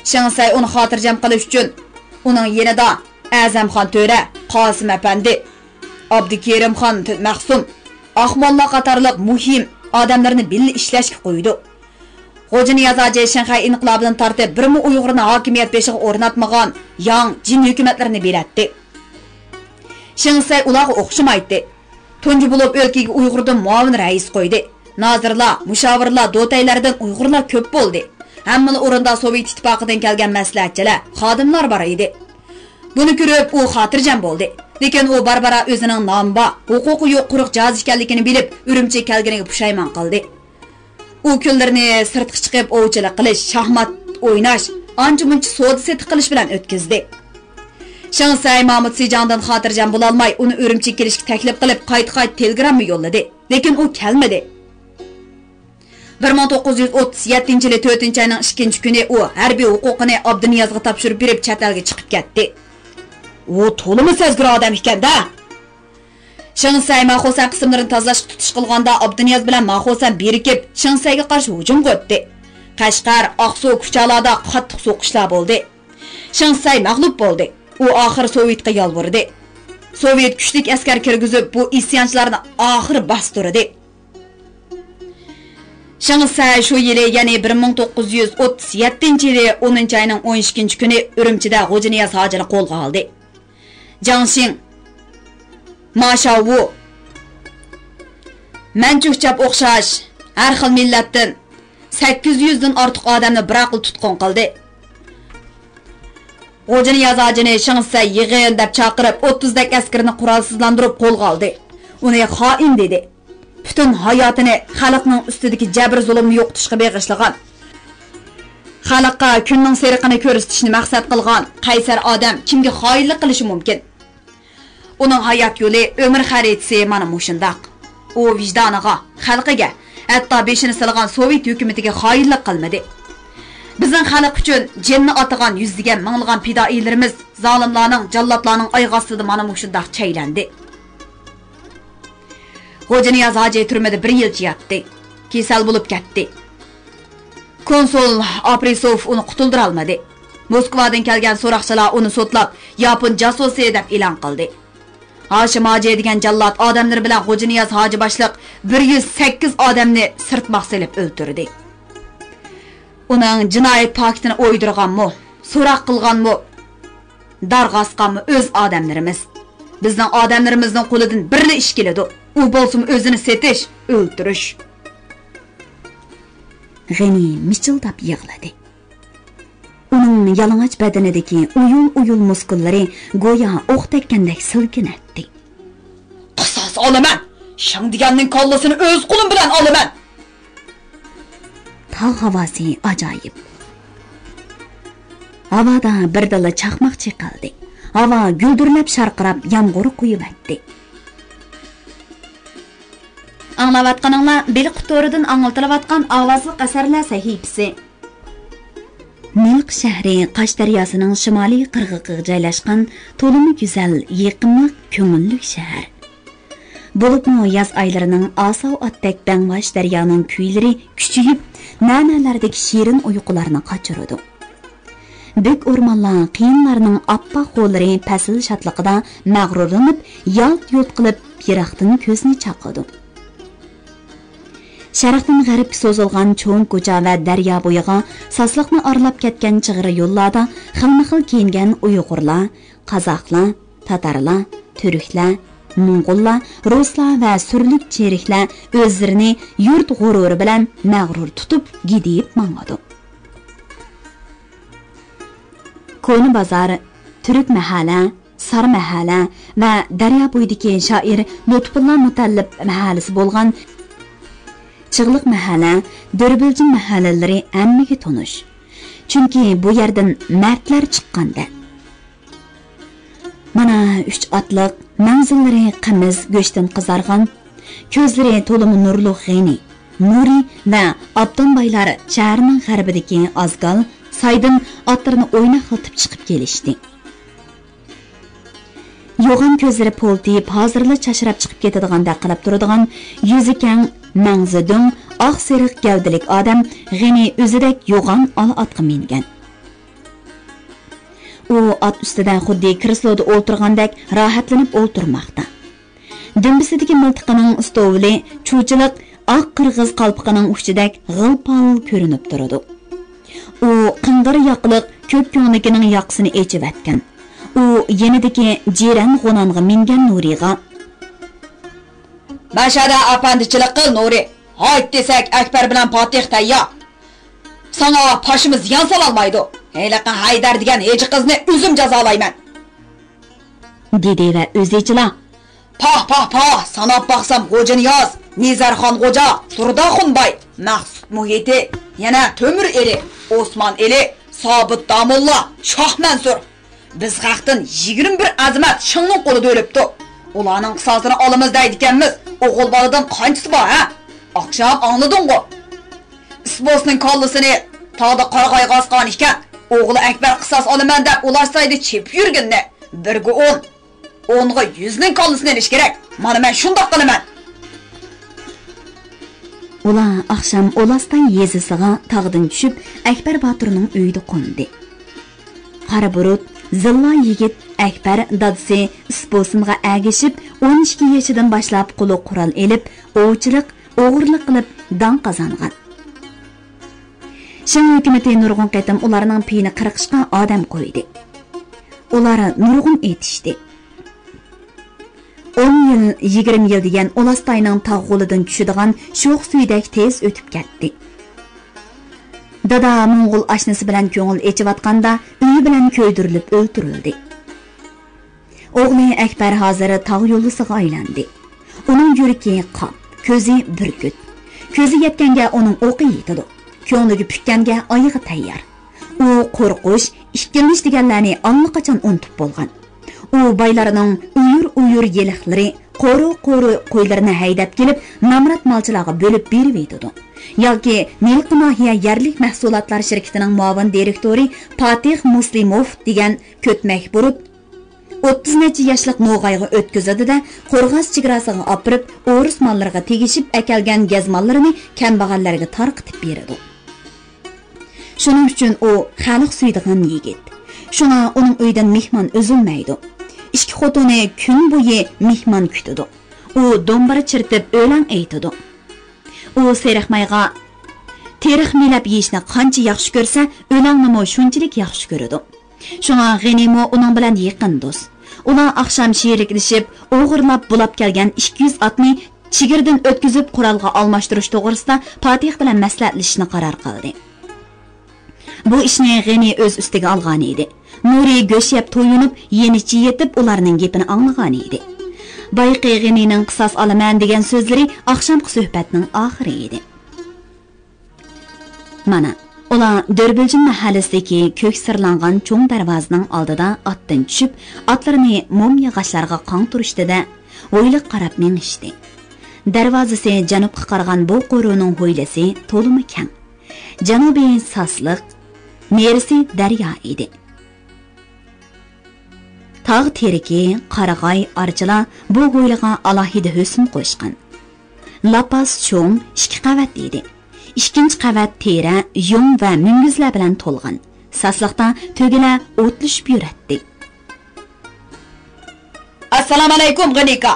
شېڭ سەي ئۇنى خاتىرجەم قىلىش ئۈچۈن ئۇنىڭ يېنىدا ئەزەمخان تۆرە، قاسىم ئەپەندى، ئابدۇكېرىمخان مەخسۇم، ئاقموللا قاتارلىق مۇھىم ئادەملەرنى بىللە ئىشلەشكە قويىدۇ. غوجىنىياز ھاجى شىنخەي ئىنقىلابىدىن تارتىپ بىرمۇ ئۇيغۇرنى ھاكىمىيەت بېشىغا ئورناتمىغان ياڭ، جىن ھۆكۈمەتلىرىنى بېلەتتى. شېڭ سەي ئۇلارغا ئوخشىمايتتى. تۇنجى بولۇپ ئۆلكىگە ئۇيغۇردىن مۇئاۋىن رەئىس قويدى. نازىرلار، مۇشاۋىرلار، دوتەيلەردىن ئۇيغۇرلار كۆپ بولدى. ھەممىلا ئورۇندا سوۋېت ئىتتىپاقىدىن كەلگەن مەسلىھەتچىلەر، خادىملار بار ئىدى. بۇنى كۆرۈپ ئۇ خاتىرجەم بولدى. لېكىن ئۇ بارا-بارا ئۆزىنىڭ نامى بار، ھوقۇقى يوق قۇرۇق جاھاز ئىكەنلىكىنى بىلىپ، ئۈرۈمچىگە كەلگىنىگە پۇشايمان قىلدى. ئۇ كۈنلىرىنى سىرتقا چىقىپ ئوۋچىلىق قىلىش، شاھمات ئويناش، ئانچە-مۇنچە سودا-سېتىق قىلىش بىلەن ئۆتكۈزدى. شېڭ سەي مامۇت سىجاڭدىن خاتىرجەم بولالماي، ئۇنى ئۈرۈمچىگە كېلىشكە تەكلىپ قىلىپ، قايتا-قايتا تېلېگرامما يوللىدى. لېكىن ئۇ كەلمىدى. بىر مىڭ توققۇز يۈز ئوتتۇز يەتتىنچى يىلى تۆتىنچى ئاينىڭ ئىككىنچى كۈنى ئۇ ھەربىي ھوقۇقىنى ئابدۇنىيازغا تاپشۇرۇپ بېرىپ، چەت ئەلگە چىقىپ كەتتى. ئۇ تولىمۇ سەزگۈر ئادەم ئىكەن-دە! شېڭ سەي ماخۇسەن قىسىملىرىنى تازىلاشقا تۇتۇش قىلغاندا، ئابدۇنىياز بىلەن ماخۇسەن بىرىكىپ، شېڭ سەيگە قارشى ھۇجۇمغا ئۆتتى. قەشقەر، ئاقسۇ كۇچالاردا قاتتىق سوقۇشلار بولدى. شېڭ سەي مەغلۇپ بولدى. ئۇ ئاخىر سوۋېتقا يالۋۇردى. سوۋېت كۈچلۈك ئەسكەر كىرگۈزۈپ، بۇ ئىسيانچىلارنى ئاخىرى باستۇردى. شېڭ سەي شۇ يىلى، يەنى بىر مىڭ توققۇز يۈز ئوتتۇز يەتتىنچى يىلى ئونىنچى ئاينىڭ ئون ئىككىنچى كۈنى ئۈرۈمچىدە غوجىنىياز ھاجىنى قولغا ئالدى. جاڭ شىڭ، ما شاۋۋۇ، مەنچۇ چاپ ئوخشاش ھەر خىل مىللەتتىن سەككىز يۈزدىن ئارتۇق ئادەمنى بىراقلا تۇتقۇن قىلدى. غوجىنىياز ھاجىنى شېڭ سەي يىغىن دەپ چاقىرىپ، ئوتتۇزدەك ئەسكىرىنى قورالسىزلاندۇرۇپ قولغا ئالدى. ئۇنى خائىن دېدى. پۈتۈن ھاياتىنى خەلقنىڭ ئۈستىدىكى جەبىر-زۇلۇمنى يوقىتىشقا بېغىشلىغان. خەلققە كۈننىڭ سېرىقىنى كۆرسىتىشنى مەقسەت قىلغان قەيسەر ئادەم كىمگە خائىنلىق قىلىشى مۇمكىن؟ ئۇنىڭ ھايات يولى، ئۆمۈر خەرىتىسى مانا مۇشۇنداق. ئۇ ۋىجدانىغا، خەلقىگە، ھەتتا بېشىنى سىلىغان سوۋېت ھۆكۈمىتىگە خائىنلىق قىلمىدى. بىزنىڭ خەلق ئۈچۈن جېنىنى ئاتىغان يۈزلىگەن، مىڭلىغان پىدائىيلىرىمىز زالىملارنىڭ، جاللاتلارنىڭ ئايىغى ئاستىدا مانا مۇشۇنداق چەيلەندى. غوجىنىياز ھاجى تۈرمىدە بىر يىلچە ياتتى. كېسەل بولۇپ كەتتى. كونسۇل ئاپرىسوف ئۇنى قۇتۇلدۇرالمىدى. موسكۋادىن كەلگەن سوراقچىلار ئۇنى سوتلاپ، ياپون جاسۇسى دەپ ئېلان قىلدى. ھاشىم ھاجى دېگەن جاللات ئادەملىرى بىلەن غوجىنىياز ھاجى باشلىق بىر يۈز سەككىز ئادەمنى سىرتماق سېلىپ ئۆلتۈردى. ئۇنىڭ جىنايەت پاكىتىنى ئويدۇرغانمۇ، سوراق قىلغانمۇ، دارغا ئاسقانمۇ ئۆز ئادەملىرىمىز. بىزنىڭ ئادەملىرىمىزنىڭ قولىدىن بىرلا ئىش كېلىدۇ. ئۇ بولسىمۇ ئۆزىنى سېتىش، ئۆلتۈرۈش. غېنى مىچىلداپ يىغلىدى. ئۇنىڭ يالىڭاچ بەدىنىدىكى ئۇيۇل-ئۇيۇل مۇسكۇللىرى گويا ئوق تەگكەندەك سىلكىنەتتى. قىساس ئالىمەن! شېڭ دېگەننىڭ كاللىسىنى ئۆز قولۇم بىلەن ئالىمەن! تاغ ھاۋاسى ئاجايىپ. ھاۋادا بىردىنلا چاقماق چېقىلدى. ھاۋا گۈلدۈرلەپ شارقىراپ يامغۇر قۇيۇۋەتتى. ئاڭلاۋاتقىنىڭلار بېلىق تورىدىن ئاڭلىتىلىۋاتقان ئاۋازلىق ئەسەرلەر سەھىپىسى. مىلق شەھىرى قاش دەرياسىنىڭ شىمالىي قىرغىقىغا جايلاشقان تولىمۇ گۈزەل، يېقىملىق، كۆڭۈللۈك شەھەر. بولۇپمۇ ياز ئايلىرىنىڭ ئاساۋ ئاتتەك بەڭۋاش دەريانىڭ كۈيلىرى كۈچىيىپ، نەنەلەردىكى شېرىن ئۇيقۇلارنى قاچۇرىدۇ. بۈك ئورمانلار، قېيىنلارنىڭ ئاپئاق ھوللىرى پەسىل شادلىقىدا مەغرۇرلىنىپ، يالت-يۇلت قىلىپ يىراقتىن كۆزنى چاقىدۇ. شەرقتىن غەربكە سوزۇلغان چوڭ كوچا ۋە دەريا بويىغا ساسلىقنى ئارىلاپ كەتكەن چىغىر يوللاردا خىلمۇخىل كىيىنگەن ئۇيغۇرلار، قازاقلار، تاتارلار، تۈركلەر، موڭغۇللار، رۇسلار ۋە سۈرلۈك چېرىكلەر ئۆزلىرىنى يۇرت غۇرۇرى بىلەن مەغرۇر تۇتۇپ گىدىيىپ ماڭىدۇ. كونا بازار، تۈرك مەھەللە، سار مەھەللە ۋە دەريا بويىدىكى شائىر لۇتپۇللا مۇتەللىپ مەھەللىسى بولغان چىغلىق مەھەللە، دۆربىلجىن مەھەللىلىرى ھەممىگە تونۇش. چۈنكى بۇ يەردىن مەردلەر چىققاندەك. مانا ئۈچ ئاتلىق، مەڭزىلىرى قىمىز گۆشتىن قىزارغان، كۆزلىرى تولىمۇ نۇرلۇق غېنى، نۇرى ۋە ئابدان بايلار شەھەرنىڭ غەربىدىكى ئازگال سايدىن ئاتلىرىنى ئويناقلىتىپ چىقىپ كېلىشتى. يوغان كۆزلىرى پولتىيىپ، ھازىرلا چاچراپ چىقىپ كېتىدىغاندەك قىلىپ تۇرىدىغان، يۈزى كەڭ، مەڭزى دۆڭ، ئاق سېرىق گەۋدىلىك ئادەم غېنى ئۆزىدەك يوغان ئالا ئاتقا مىنگەن. ئۇ ئات ئۈستىدە خۇددى كرېسلودا ئولتۇرغاندەك راھەتلىنىپ ئولتۇرماقتا. دۈمبىسىدىكى مىلتىقىنىڭ ئىستوۋۇلى چۇچىلىق ئاق قىرغىز قالپىقىنىڭ ئۇچىدەك غىل-پال كۆرۈنۈپ تۇرىدۇ. ئۇ قىڭغىر ياقىلىق كۆك كۆڭلىكىنىڭ ياقىسىنى ئېچىۋەتكەن. ئۇ يېنىدىكى جىرەن غۇنانغا مىنگەن نۇرىغا، مەشەدە ئەپەندىچىلىك قىل، نۇرى. ھايت دېسەك، ئەكبەر بىلەن پاتىخ تەييار. ساڭا پاشىمۇ زىيان سالالمايدۇ. ھېلىقى ھەيدەر دېگەن ھېجى قىزنى ئۆزۈم جازالايمەن، دېدى ۋە ئۆزىچىلا، پاھ، پاھ، پاھ، ساناپ باقسام، غوجىنىياز، نىزەرخان غوجا، دۇردا خۇنباي، مەخسۇت مۇھىتى، يەنە تۆمۈر ئېلى، ئوسمان ئېلى، سابىت داموللا، شاھ مەنسۇر. بىز خەقتىن يىگىرمە بىر ئەزىمەت شىڭنىڭ قولىدا ئۆلۈپتۇ. ئۇلارنىڭ قىساسىنى ئالىمىز دەيدىكەنمىز. ئوغۇل بالىدىن قانچىسى بار، ھە؟ ئاخشام ئاڭلىدىڭغۇ؟ ئىسبوسنىڭ كاللىسىنى تاغدا قارىغايغا ئاسقان ئىكەن. ئوغلى ئەكبەر قىساس ئالىمەن دەپ ئۇلار سايدا چېپىپ يۈرگىنىنى. بىرگە ئون، ئونغا يۈزنىڭ كاللىسىنى ئېلىش كېرەك. مانا مەن شۇنداق قىلىمەن. ئۇلار ئاخشام ئۇلاستاي يېزىسىغا تاغدىن چۈشۈپ، ئەكبەر باتۇرنىڭ ئۆيىدە قوندى. قارا بۇرۇت، زىللا يىگىت ئەكبەر دادىسى ئىسبوسۇمغا ئەگىشىپ، ئون ئىككى يېشىدىن باشلاپ قۇلۇق قورال ئېلىپ، ئوۋچىلىق، ئوغرىلىق قىلىپ داڭ قازانغان. شىڭ ھۆكۈمىتى نۇرغۇن قېتىم ئۇلارنىڭ پېيىنى قىرقىشقا ئادەم قويدى. ئۇلار نۇرغۇن ئېتىشتى. ئون يىل، يىگىرمە يىل دېگەن ئۇلاستاينىڭ تاغ غولىدىن چۈشىدىغان شوخ سۈيىدەك تېز ئۆتۈپ كەتتى. دادا موڭغۇل ئاشنىسى بىلەن كۆڭۈل ئېچىۋاتقاندا، ئۆيى بىلەن كۆيدۈرۈلۈپ ئۆلتۈرۈلدى. ئوغلى ئەكبەر ھازىر تاغ يولۋىسىغا ئايلاندى. ئۇنىڭ يۈرىكى قاپ، كۆزى بۈركۈت. كۆزى يەتكەنگە ئۇنىڭ ئوقى يېتىدۇ. كۆڭلىگە پۈككەنگە ئايىغى تەييار. ئۇ قورقۇش، ئىككىلىنىش دېگەنلەرنى ئاللىقاچان ئۇنتۇپ بولغان. ئۇ بايلارنىڭ ئۇيۇر-ئۇيۇر يىلىقلىرى، قورۇ-قورۇ قويلىرىنى ھەيدەپ كېلىپ، نامرات مالچىلارغا بۆلۈپ بېرىۋېتىدۇ. ياكى نىلقا ناھىيە يەرلىك مەھسۇلاتلار شىركىتىنىڭ مۇئاۋىن دىرېكتورى پاتىخ مۇسلىموف دېگەن كۆتمەك بۇرۇت، ئوتتۇز نەچچە ياشلىق نوغايغا ئۆتكۈزىدۇ-دە، قورغاس چېگراسىغا ئاپىرىپ، ئورۇس ماللىرىغا تېگىشىپ ئەكەلگەن گەز ماللىرىنى كەمبەغەللەرگە تارقىتىپ بېرىدۇ. شۇنىڭ ئۈچۈن ئۇ خەلق سۆيىدىغان يىگىت. شۇڭا ئۇنىڭ ئۆيىدىن مېھمان ئۈزۈلمەيدۇ. ئىككى خوتۇنى كۈن بويى مېھمان كۈتىدۇ. ئۇ دومبىرا چىرتىپ ئۆلەڭ ئېيتىدۇ. ئۇ سېرىق مايغا تېرىق مىلەپ يېيىشنى قانچە ياخشى كۆرسە، ئۆلەڭنىمۇ شۇنچىلىك ياخشى كۆرىدۇ. شۇڭا غېنىمۇ ئۇنىڭ بىلەن يېقىن دوست. ئۇلار ئاخشام شېرىكلىشىپ، ئوغرىلاپ بۇلاپ كەلگەن ئىككى يۈز ئاتنى چېگرىدىن ئۆتكۈزۈپ، قورالغا ئالماشتۇرۇش توغرىسىدا پاتىخ بىلەن مەسلىھەتلىشىشنى قارار قىلدى. بۇ ئىشنى غېنى ئۆز ئۈستىگە ئالغان ئىدى. نۇرى گۆش يەپ تويۇنۇپ، يېنىچە يېتىپ، ئۇلارنىڭ گېپىنى ئاڭلىغان ئىدى. بايىقى غېنىنىڭ قىساس ئالىمەن دېگەن سۆزلىرى ئاخشامقى سۆھبەتنىڭ ئاخىرى ئىدى. مانا، ئۇلار دۆربىلجىن مەھەللىسىدىكى كۆك سىرلانغان چوڭ دەرۋازىنىڭ ئالدىدا ئاتتىن چۈشۈپ، ئاتلىرىنى موم ياغاچلارغا قاڭتۇرۇشتى-دە، ھويلىغا قاراپ مېڭىشتى. دەرۋازىسى جەنۇبقا قارىغان بۇ قورۇنىڭ ھويلىسى تولىمۇ كەڭ. جەنۇبى ساسلىق، نېرىسى دەريا ئىدى. تاغ تېرىكى، قارىغاي، ئارچىلار بۇ ھويلىغا ئالاھىدە ھۆسن قوشقان. لاپاس چوڭ، ئىككى قەۋەت ئىدى. ئىككىنچى قەۋەت تېرە، يۇڭ ۋە مۈڭگۈزلەر بىلەن تولغان. ساسلىقتا تۆگىلەر ئوتلىشىپ يۈرەتتى. ئەسسالامۇئەلەيكۇم، غېنىكا!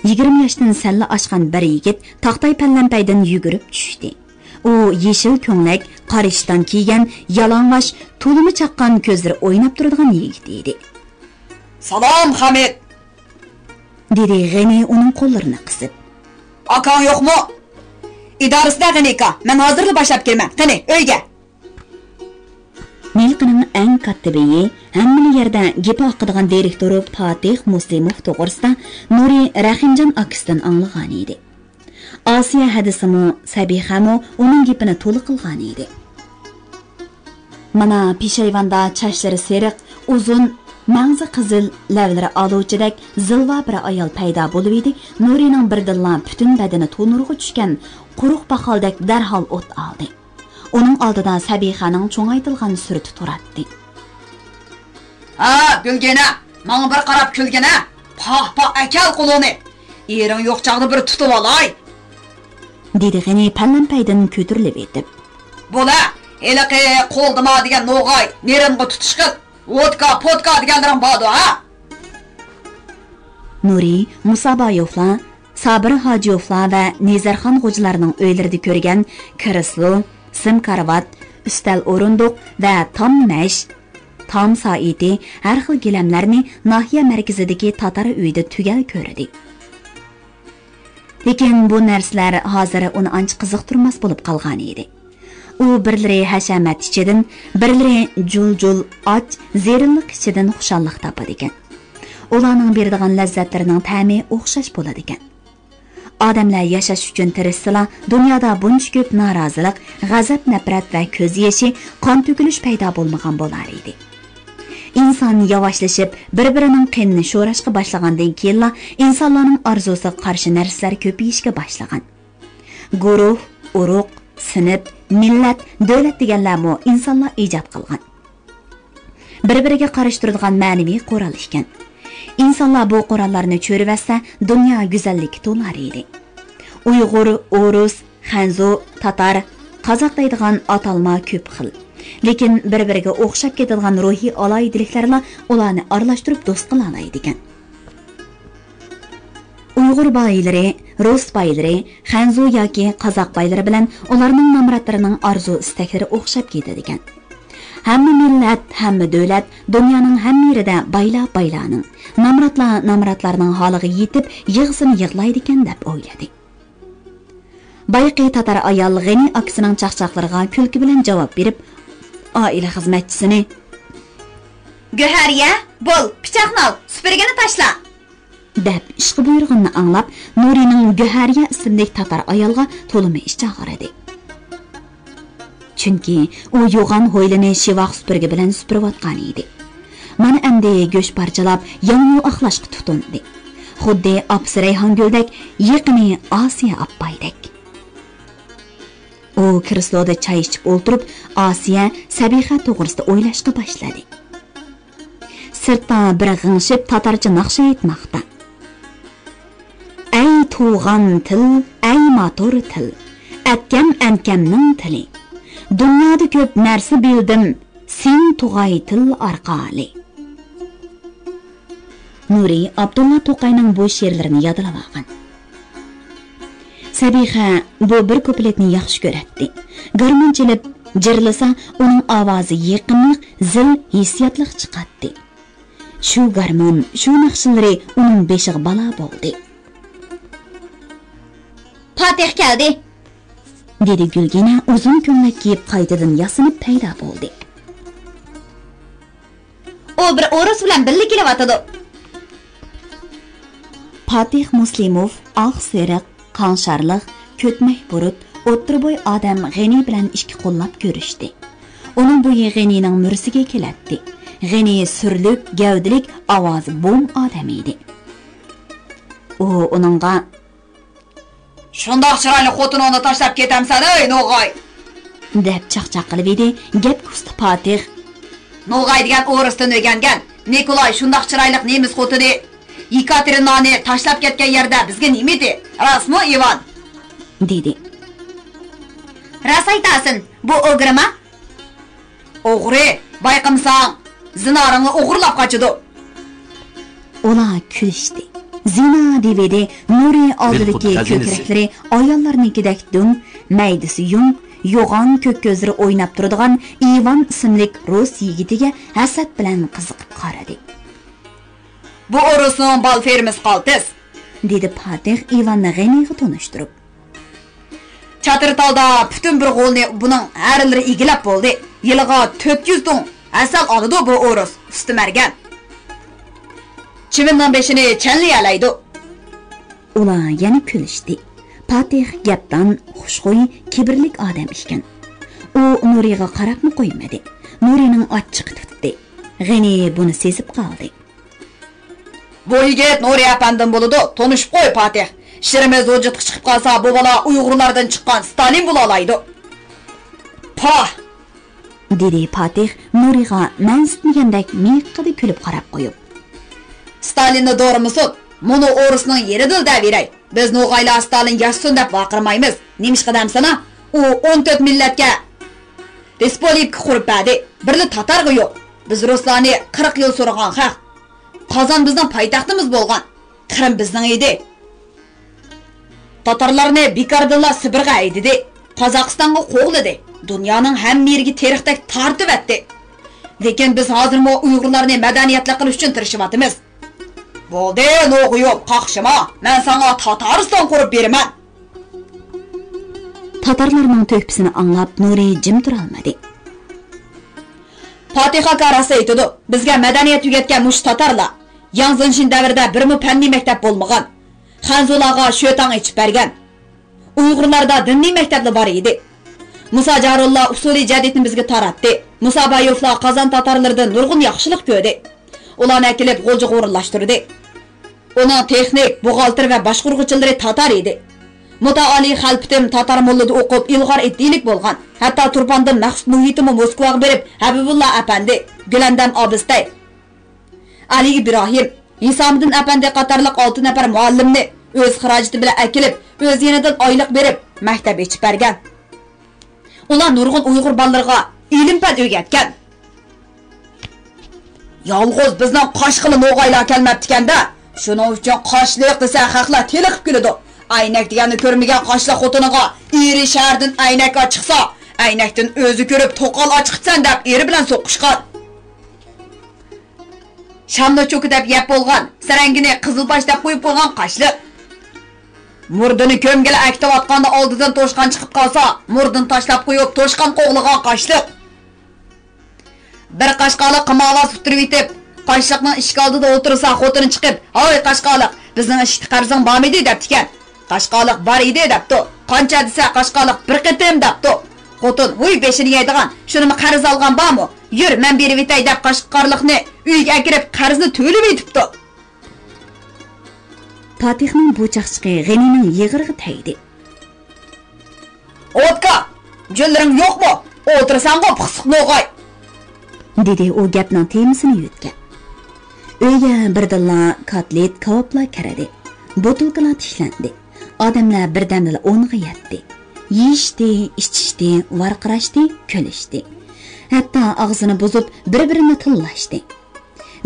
يىگىرمە ياشتىن سەللا ئاشقان بىر يىگىت تاختاي پەلەمپەيدىن يۈگۈرۈپ چۈشتى. ئۇ يېشىل كۆڭلەك، قارا ئىشتان كىيگەن، يالاڭاچ، تولىمۇ چاققان، كۆزلىرى ئويناپ تۇرىدىغان يىگىت ئىدى. سالام، خەمىت! دېدى غېنى ئۇنىڭ قوللىرىنى قىسىپ. ئاكاڭ يوقمۇ؟ ئىدارىسىدە، غېنىكا. مەن ھازىرلا باشلاپ كىرىمەن. قېنى، ئۆيگە! نىلقىنىڭ ئەڭ كاتتا بېيى، ھەممىلا يەردە گېپى ئاقىدىغان دىرېكتورى پاتىخ مۇسلىموف توغرىسىدا نۇرى رەھىمجان ئاكىسىدىن ئاڭلىغانىدى. ئاسىيە ھەدىسىمۇ، سەبىخەمۇ ئۇنىڭ گېپىنى تولا قىلغانىدى. مانا پېشايۋاندا چاچلىرى سېرىق، ئۇزۇن، مەڭزى قىزىل، لەۋلىرى ئالۇچىدەك زىلۋا بىر ئايال پەيدا بولۇۋىدى. نۇرىنىڭ بىردىنلا پۈتۈن بەدىنى تونۇرغا چۈشكەن قۇرۇق پاخالدەك دەرھال ئوت ئالدى. ئۇنىڭ ئالدىدا سەبىخەنىڭ چوڭايتىلغان سۈرىتى تۇراتتى. ھە، گۈلگىنە، ماڭا بىر قاراپ كۈلگىنە. پاھ، پاھ، ئەكەل قولۇڭنى. ئېرىڭ يوق چاغدا بىر تۇتۇۋالاي. دېدى غېنى پەلەمپەيدىن كۆتۈرۈلۈۋېتىپ. بولە، ھېلىقى قولدىما دېگەن نوغاي، نېرىنغا تۇتۇش قىل. ۋودكا، پودكا دېگەنلىرىڭ باردۇ، ھە؟ نۇرى مۇسابايوفلار، سابىر ھاجىيوفلار ۋە نېزەرخان غوجىلارنىڭ ئۆيلىرىدە كۆرگەن كىرېسلو، سىم كارىۋات، ئۈستەل ئورۇندۇق ۋە تام نەش، تام سائىتى، ھەر خىل گىلەملەرنى ناھىيە مەركىزىدىكى تاتار ئۆيىدە تۈگەل كۆردى. لېكىن بۇ نەرسىلەر ھازىر ئۇنى ئانچە قىزىقتۇرماس بولۇپ قالغان ئىدى. ئۇ بىرلىرى ھەشەمەت ئىچىدىن، بىرلىرى جۇل-جۇل ئاچ، زېرىنلىق ئىچىدىن خۇشاللىق تاپىدىكەن. ئۇلارنىڭ بېرىدىغان لەززەتلىرىنىڭ تەمى ئوخشاش بولىدىكەن. ئادەملەر ياشاش ئۈچۈن تىرىشسىلا، دۇنيادا بۇنچە كۆپ نارازىلىق، غەزەپ-نەپرەت ۋە كۆز يېشى، قان تۆكۈلۈش پەيدا بولمىغان بولار ئىدى. ئىنسان ياۋاشلىشىپ، بىر-بىرىنىڭ قېنىنى شوراشقا باشلىغاندىن كېيىنلا، ئىنسانلارنىڭ ئارزۇسىغا قارشى نەرسىلەر كۆپىيىشكە باشلىغان. گۇرۇھ، ئۇرۇق، سىنىپ، مىللەت، دۆلەت دېگەنلەرمۇ ئىنسانلار ئىجاد قىلغان. بىر-بىرىگە قارشى تۇرىدىغان مەنىۋى قورال ئىكەن. ئىنسانلار بۇ قوراللارنى چۆرۈۋەتسە، دۇنيا گۈزەللىككە تولار ئىدى. ئۇيغۇر، ئورۇس، خەنزۇ، تاتار، قازاق دەيدىغان ئاتالما كۆپ خىل. لېكىن بىر-بىرىگە ئوخشاپ كېتىدىغان روھىي ئالاھىدىلىكلەرلا ئۇلارنى ئارىلاشتۇرۇپ دوست قىلالايدىكەن. ئۇيغۇر بايلىرى، رۇس بايلىرى، خەنزۇ ياكى قازاق بايلىرى بىلەن ئۇلارنىڭ نامراتلىرىنىڭ ئارزۇ-ئىستەكلىرى ئوخشاپ كېتىدىكەن. ھەممە مىللەت، ھەممە دۆلەت، دۇنيانىڭ ھەممە يېرىدە بايلار بايلارنىڭ، نامراتلار نامراتلارنىڭ ھالىغا يېتىپ، يىغىسىنى يىغلايدىكەن دەپ ئويلىدى. بايىقى تاتار ئايال غېنى ئاكىسىنىڭ چاقچاقلىرىغا كۈلكە بىلەن جاۋاب بېرىپ، ئائىلە خىزمەتچىسىنى، گۆھەرىيە، بول، پىچاقنى ئال، سۈپۈرگىنى تاشلا! دەپ ئىشقا بۇيرۇغىنىنى ئاڭلاپ، نۇرىنىڭ گۆھەرىيە ئىسىملىك تاتار ئايالغا تولىمۇ ئىچى ئاغرىدى. چۈنكى ئۇ يوغان ھويلىنى شىۋاق سۈپۈرگە بىلەن سۈپۈرۈۋاتقان ئىدى. مانا ئەمدى گۆش پارچىلاپ، ياڭيۇ ئاقلاشقا تۇتۇندى. خۇددى ئاپىسى رەيھانگۈلدەك، يېقىنى ئاسىيە ئاپپايدەك. ئۇ كرېسلودا چاي ئىچىپ ئولتۇرۇپ، ئاسىيە، سەبىخە توغرىسىدا ئويلاشقا باشلىدى. سىرتتا بىر غىڭشىپ تاتارچە ناخشا ئېيتماقتا. ئەي تۇغان تىل، ئەي ماتۇر تىل، ئەتكەم ئەنكەمنىڭ تىلى. دۇنيادا كۆپ نەرسە بىلدىم، سېنى تۇغاي تىل ئارقالى. نۇرى ئابدۇللا توقاينىڭ بۇ شېئىرلىرىنى يادلاۋالغان. سەبىخە بۇ بىر كۇپلېتنى ياخشى كۆرەتتى. گارمون چېلىپ جىرلىسا، ئۇنىڭ ئاۋازى يېقىملىق، زىل، ھېسسىياتلىق چىقاتتى. شۇ گارمون، شۇ ناخشىلىرى ئۇنىڭ بېشىغا بالا بولدى. پاتىخ كەلدى، دېدى گۈلگىنە ئۇزۇن كۆڭلەك كىيىپ قايتىدىن ياسىنىپ پەيدا بولدى. ئۇ بىر ئورۇس بىلەن بىللە كېلىۋاتىدۇ. پاتىخ مۇسلىموف ئاق سېرىق، قاڭشارلىق، كۆتمەك بۇرۇت، ئوتتۇرا بوي ئادەم غېنى بىلەن ئىككى قوللاپ كۆرۈشتى. ئۇنىڭ بويى غېنىنىڭ مۈرىسىگە كېلەتتى. غېنى سۈرلۈك، گەۋدىلىك، ئاۋازى بوم ئادەم ئىدى. ئۇ ئۇنىڭغا، شۇنداق چىرايلىق خوتۇنۇڭنى تاشلاپ كېتەمسەن، ئەي نوغاي! دەپ چاقچاق قىلىۋىدى گەپ ئۇستا پاتىخ. نوغاي دېگەن ئورۇستىن ئۆگەنگەن. نىكولاي شۇنداق چىرايلىق نېمىس خوتۇنى يېكاتېرىنانى تاشلاپ كەتكەن يەردە بىزگە نېمە ئىدى؟ راستمۇ، ئىۋان؟ دېدى. راست ئېيتاسەن، بۇ ئوگرىما؟ ئوغرى، بايقىمىساڭ، زىنارىڭنى ئوغرىلاپ قاچىدۇ. ئۇلار كۈلۈشتى. زىنا دېۋىدى نۇرى ئالدىدىكى كۆكرەكلىرى ئاياللارنىڭكىدەك دۈڭ، مەيدىسى يۇڭ، يوغان كۆك كۆزلىرى ئويناپ تۇرىدىغان ئىۋان ئىسىملىك رۇس يىگىتىگە ھەسەت بىلەن قىزىقىپ قارىدى. بۇ ئورۇسنىڭ بال فېرمىسى قالتىس، دېدى پاتىخ ئىۋاننى غېنىغا تونۇشتۇرۇپ. چاتىرتالدا پۈتۈن بىر غولنى بۇنىڭ ھەرىلىرى ئىگىلەپ بولدى. يىلىغا تۆت يۈز دۇڭ ھەسەل ئالىدۇ بۇ ئورۇس، ئۇستا مەرگەن. چىۋىننىڭ بېشىنى چەنلىيەلەيدۇ. ئۇلار يەنە كۈلۈشتى. پاتىخ گەپدان، خۇشخۇي، كىبىرلىك ئادەم ئىكەن. ئۇ نۇرىغا قاراپمۇ قويمىدى. نۇرىنىڭ ئاچچىقى تۇتتى. غېنى بۇنى سېزىپ قالدى. بۇ يىگىت نۇرى ئەپەندىم بولىدۇ، تونۇشۇپ قوي، پاتىخ. شىرىمىز ھۇججەتكە چىقىپ قالسا، بۇ بالا ئۇيغۇرلاردىن چىققان ستالىن بولالايدۇ. پاھ! دېدى پاتىخ نۇرىغا مەنسىتمىگەندەك مىيىققىدە كۈلۈپ قاراپ قويۇپ. ستالىننى دورىمىسۇن، مۇنۇ ئورۇسنىڭ يېرىدىلا دەۋېرەي. بىز نوغايلار ستالىن ياشىسۇن دەپ ۋارقىرىمايمىز. نېمىشقا دەمسىنا؟ ئۇ ئون تۆت مىللەتكە رېسپۇبلىكا قۇرۇپ بەردى. بىرلا تاتارغا يوق. بىز رۇسلارنى قىرىق يىل سورىغان خەق. قازان بىزنىڭ پايتەختىمىز بولغان. قىرىم بىزنىڭ ئىدى. تاتارلارنى بىكاردىنلا سىبىرغا ھەيدىدى. قازاقىستانغا قوغلىدى. دۇنيانىڭ ھەممە يېرىگە تېرىقتەك تارتىۋەتتى. لېكىن بىز ھازىرمۇ ئۇيغۇرلارنى مەدەنىيەتلىك قىلىش ئۈچۈن تىرىشىۋاتىمىز. بولدى، نوغۇيۇپ قاقشىما، مەن ساڭا تاتارىستان قۇرۇپ بېرىمەن. تاتارلارنىڭ تۆھپىسىنى ئاڭلاپ نۇرى جىم تۇرالمىدى. پاتىخ ئاكا راست ئېيتىدۇ، بىزگە مەدەنىيەت ئۆگەتكەن مۇشۇ تاتارلار. ياڭ زېڭشىن دەۋرىدە بىرمۇ پەننىي مەكتەپ بولمىغان. خەنزۇلارغا شۆتاڭ ئېچىپ بەرگەن. ئۇيغۇرلاردا دىنىي مەكتەپلا بار ئىدى. مۇسا جارۇللا ئۇسۇلى جەدىدنى بىزگە تاراتتى. مۇسا بايوفلار قازان تاتارلىرىدىن نۇرغۇن ياخشىلىق كۆردى. ئۇلارنى ئەكېلىپ غۇلجىغا ئورۇنلاشتۇردى. ئۇنىڭ تېخنىك، بوغالتىر ۋە باشقۇرغۇچىلىرى تاتار ئىدى. مۇتائالى خەلپىتىم تاتار موللىدا ئوقۇپ، ئىلغار ئىدىيىلىك بولغان. ھەتتا تۇرپاندىن مەخسۇت مۇھىتىمۇ موسكۋاغا بېرىپ، ھەبىبۇللا ئەپەندى، گۈلەندەم ئابىستەي، ئەلى ئىبراھىم، ھېسامىدىن ئەپەندى قاتارلىق ئالتە نەپەر مۇئەللىمنى ئۆز خىراجىتى بىلەن ئەكېلىپ، ئۆز يېنىدىن ئايلىق بېرىپ، مەكتەپ ئېچىپ بەرگەن. ئۇلار نۇرغۇن ئۇيغۇر بالىلىرىغا ئىلىم-پەن ئۆگەتكەن. يالغۇز بىزنىڭ قاشقىلا نوغايلار كەلمەپتىكەن-دە، شۇنىڭ ئۈچۈن قاشلىق دېسە خەقلەر تېلىقىپ كۈلىدۇ. ئەينەك دېگەننى كۆرمىگەن قاشلىق خوتۇنىغا ئېرى شەھەردىن ئەينەك ئاچىقسا، ئەينەكتىن ئۆزى كۆرۈپ توقال ئاچىقىپسەن دەپ ئېرى بىلەن سوقۇشقان. شامنى چوكا دەپ يەپ بولغان، سەرەڭگىنى قىزىلباش دەپ قويۇپ قويغان قاشلىق. مۇردىنى كۆمگىلى ئەكېتىۋاتقاندا ئالدىدىن توشقان چىقىپ قالسا، مۇردىنى تاشلاپ قويۇپ توشقان قوغلىغان قاشلىق. بىر قاشقالىق قىمارۋاز ئۇتتۇرۇۋېتىپ، قاشلىقنىڭ ئىشىك ئالدىدا ئولتۇرسا، خوتۇنى چىقىپ، «ھاي قاشقالىق، بىزنىڭ ئىشىكتە قەرزىڭ بارمىدى؟» دەپتىكەن. قاشقالىق «بار ئىدى» دەپتۇ. «قانچە؟» دېسە، قاشقالىق «بىر قېتىم» دەپتۇ. خوتۇن «ھۇي بېشىنى يەيدىغان، شۇنىمۇ قەرز ئالغان بارمۇ؟ يۈر، مەن بېرىۋېتەي» دەپ قاشقالىقنى ئۆيگە ئەكىرىپ قەرزنى تۆلىۋېتىپتۇ. پاتىخنىڭ بۇ چاقچىقى غېنىنىڭ يىغىرىغا تەگدى. «ئوتكا، جۈنلىرىڭ يوقمۇ؟ ئولتۇرساڭغۇ پىخسىق نوغاي!» دېدى ئۇ گەپنىڭ تېمىسىنى يۆتكەپ. ئۆيگە بىردىنلا كاتلېت، كاۋاپلار كىردى. بوتۇلكىلار تىكلەندى. ئادەملەر بىردەمدىلا ئورنىغا يەتتى. يېيىشتى، ئىچىشتى، ۋارقىراشتى، كۈلۈشتى. ھەتتا ئاغزىنى بۇزۇپ بىر-بىرىنى تىللاشتى.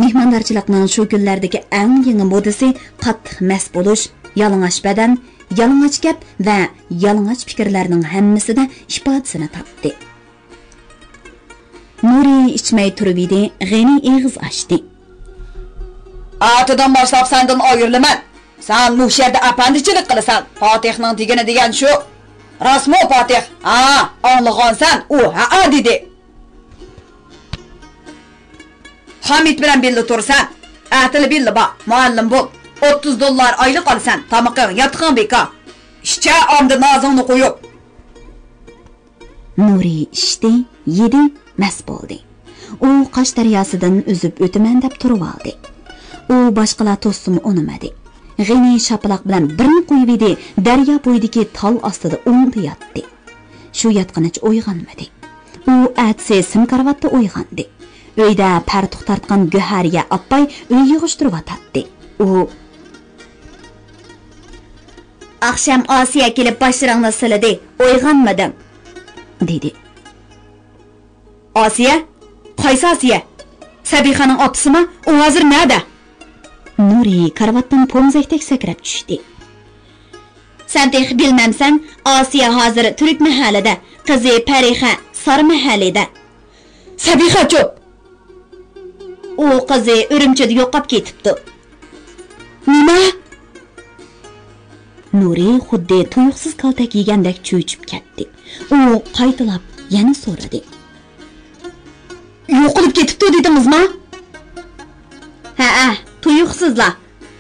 مېھماندارچىلىقنىڭ شۇ كۈنلەردىكى ئەڭ يېڭى مودىسى قاتتىق مەست بولۇش، يالىڭاچ بەدەن، يالىڭاچ گەپ ۋە يالىڭاچ پىكىرلەرنىڭ ھەممىسىدە ئىپادىسىنى تاپتى. نۇرى ئىچمەي تۇرۇۋىدى، غېنى ئېغىز ئاچتى. «ئەتىدىن باشلاپ سەندىن ئايرىلىمەن. سەن مۇشۇ يەردە ئەپەندىچىلىك قىلىسەن. پاتىخنىڭ دېگىنى دېگەن شۇ. راستمۇ، پاتىخ؟ ھا، ئاڭلىغانسەن، ئۇ ھەئە دېدى.» «خامىت بىلەن بىللە تۇرىسەن، ئەتىلا بىللە بار، مۇئەللىم بول. ئوتتۇز دوللار ئايلىق ئالىسەن، تامىقىڭ، ياتىقىڭ بىكار. ئىچە ئەمدى نازىڭنى قويۇپ.» نۇرى ئىچتى، يېدى، مەست بولدى. ئۇ قاش دەرياسىدىن ئۈزۈپ ئۆتىمەن دەپ تۇرۇۋالدى. ئۇ باشقىلار توسسىمۇ ئۇنىمىدى. غېنى شاپىلاق بىلەن بىرنى قويۇۋىدى، دەريا بويىدىكى تال ئاستىدا ئوڭدا ياتتى. شۇ ياتقىنىچە ئويغانمىدى. ئۇ ئەتىسى سىم كارىۋاتتا ئويغاندى. ئۆيدە پەرتۇق تارتقان گۆھەرىيە ئاپاي ئۆي يىغىشتۇرۇۋاتاتتى. ئۇ، «ئاخشام ئاسىيە كېلىپ باشلىرىڭنى سىلىدى، ئويغانمىدىڭ؟» دېدى. ئاسىيە؟ قايسى ئاسىيە؟ سەبىخەنىڭ ئاپىسىما؟ ئۇ ھازىر نەدە؟ نۇرى كارىۋاتتىن پومزەكتەك سەكرەپ چۈشتى. سەن تېخى بىلمەمسەن، ئاسىيە ھازىر تۈرك مەھەللىدە، قىزى پەرىخە سار مەھەللىدە. سەبىخە، چوپ! ئۇ قىزى ئۈرۈمچىدە يوقاپ كېتىپتۇ. نېمە؟ نۇرى خۇددى تۇيۇقسىز كالتەك يېگەندەك چۆچۈپ كەتتى. ئۇ قايتىلاپ يەنە سورىدى. يوقىلىپ كېتىپتۇ دېدىڭىزما؟ ھەئە، تۇيۇقسىزلا.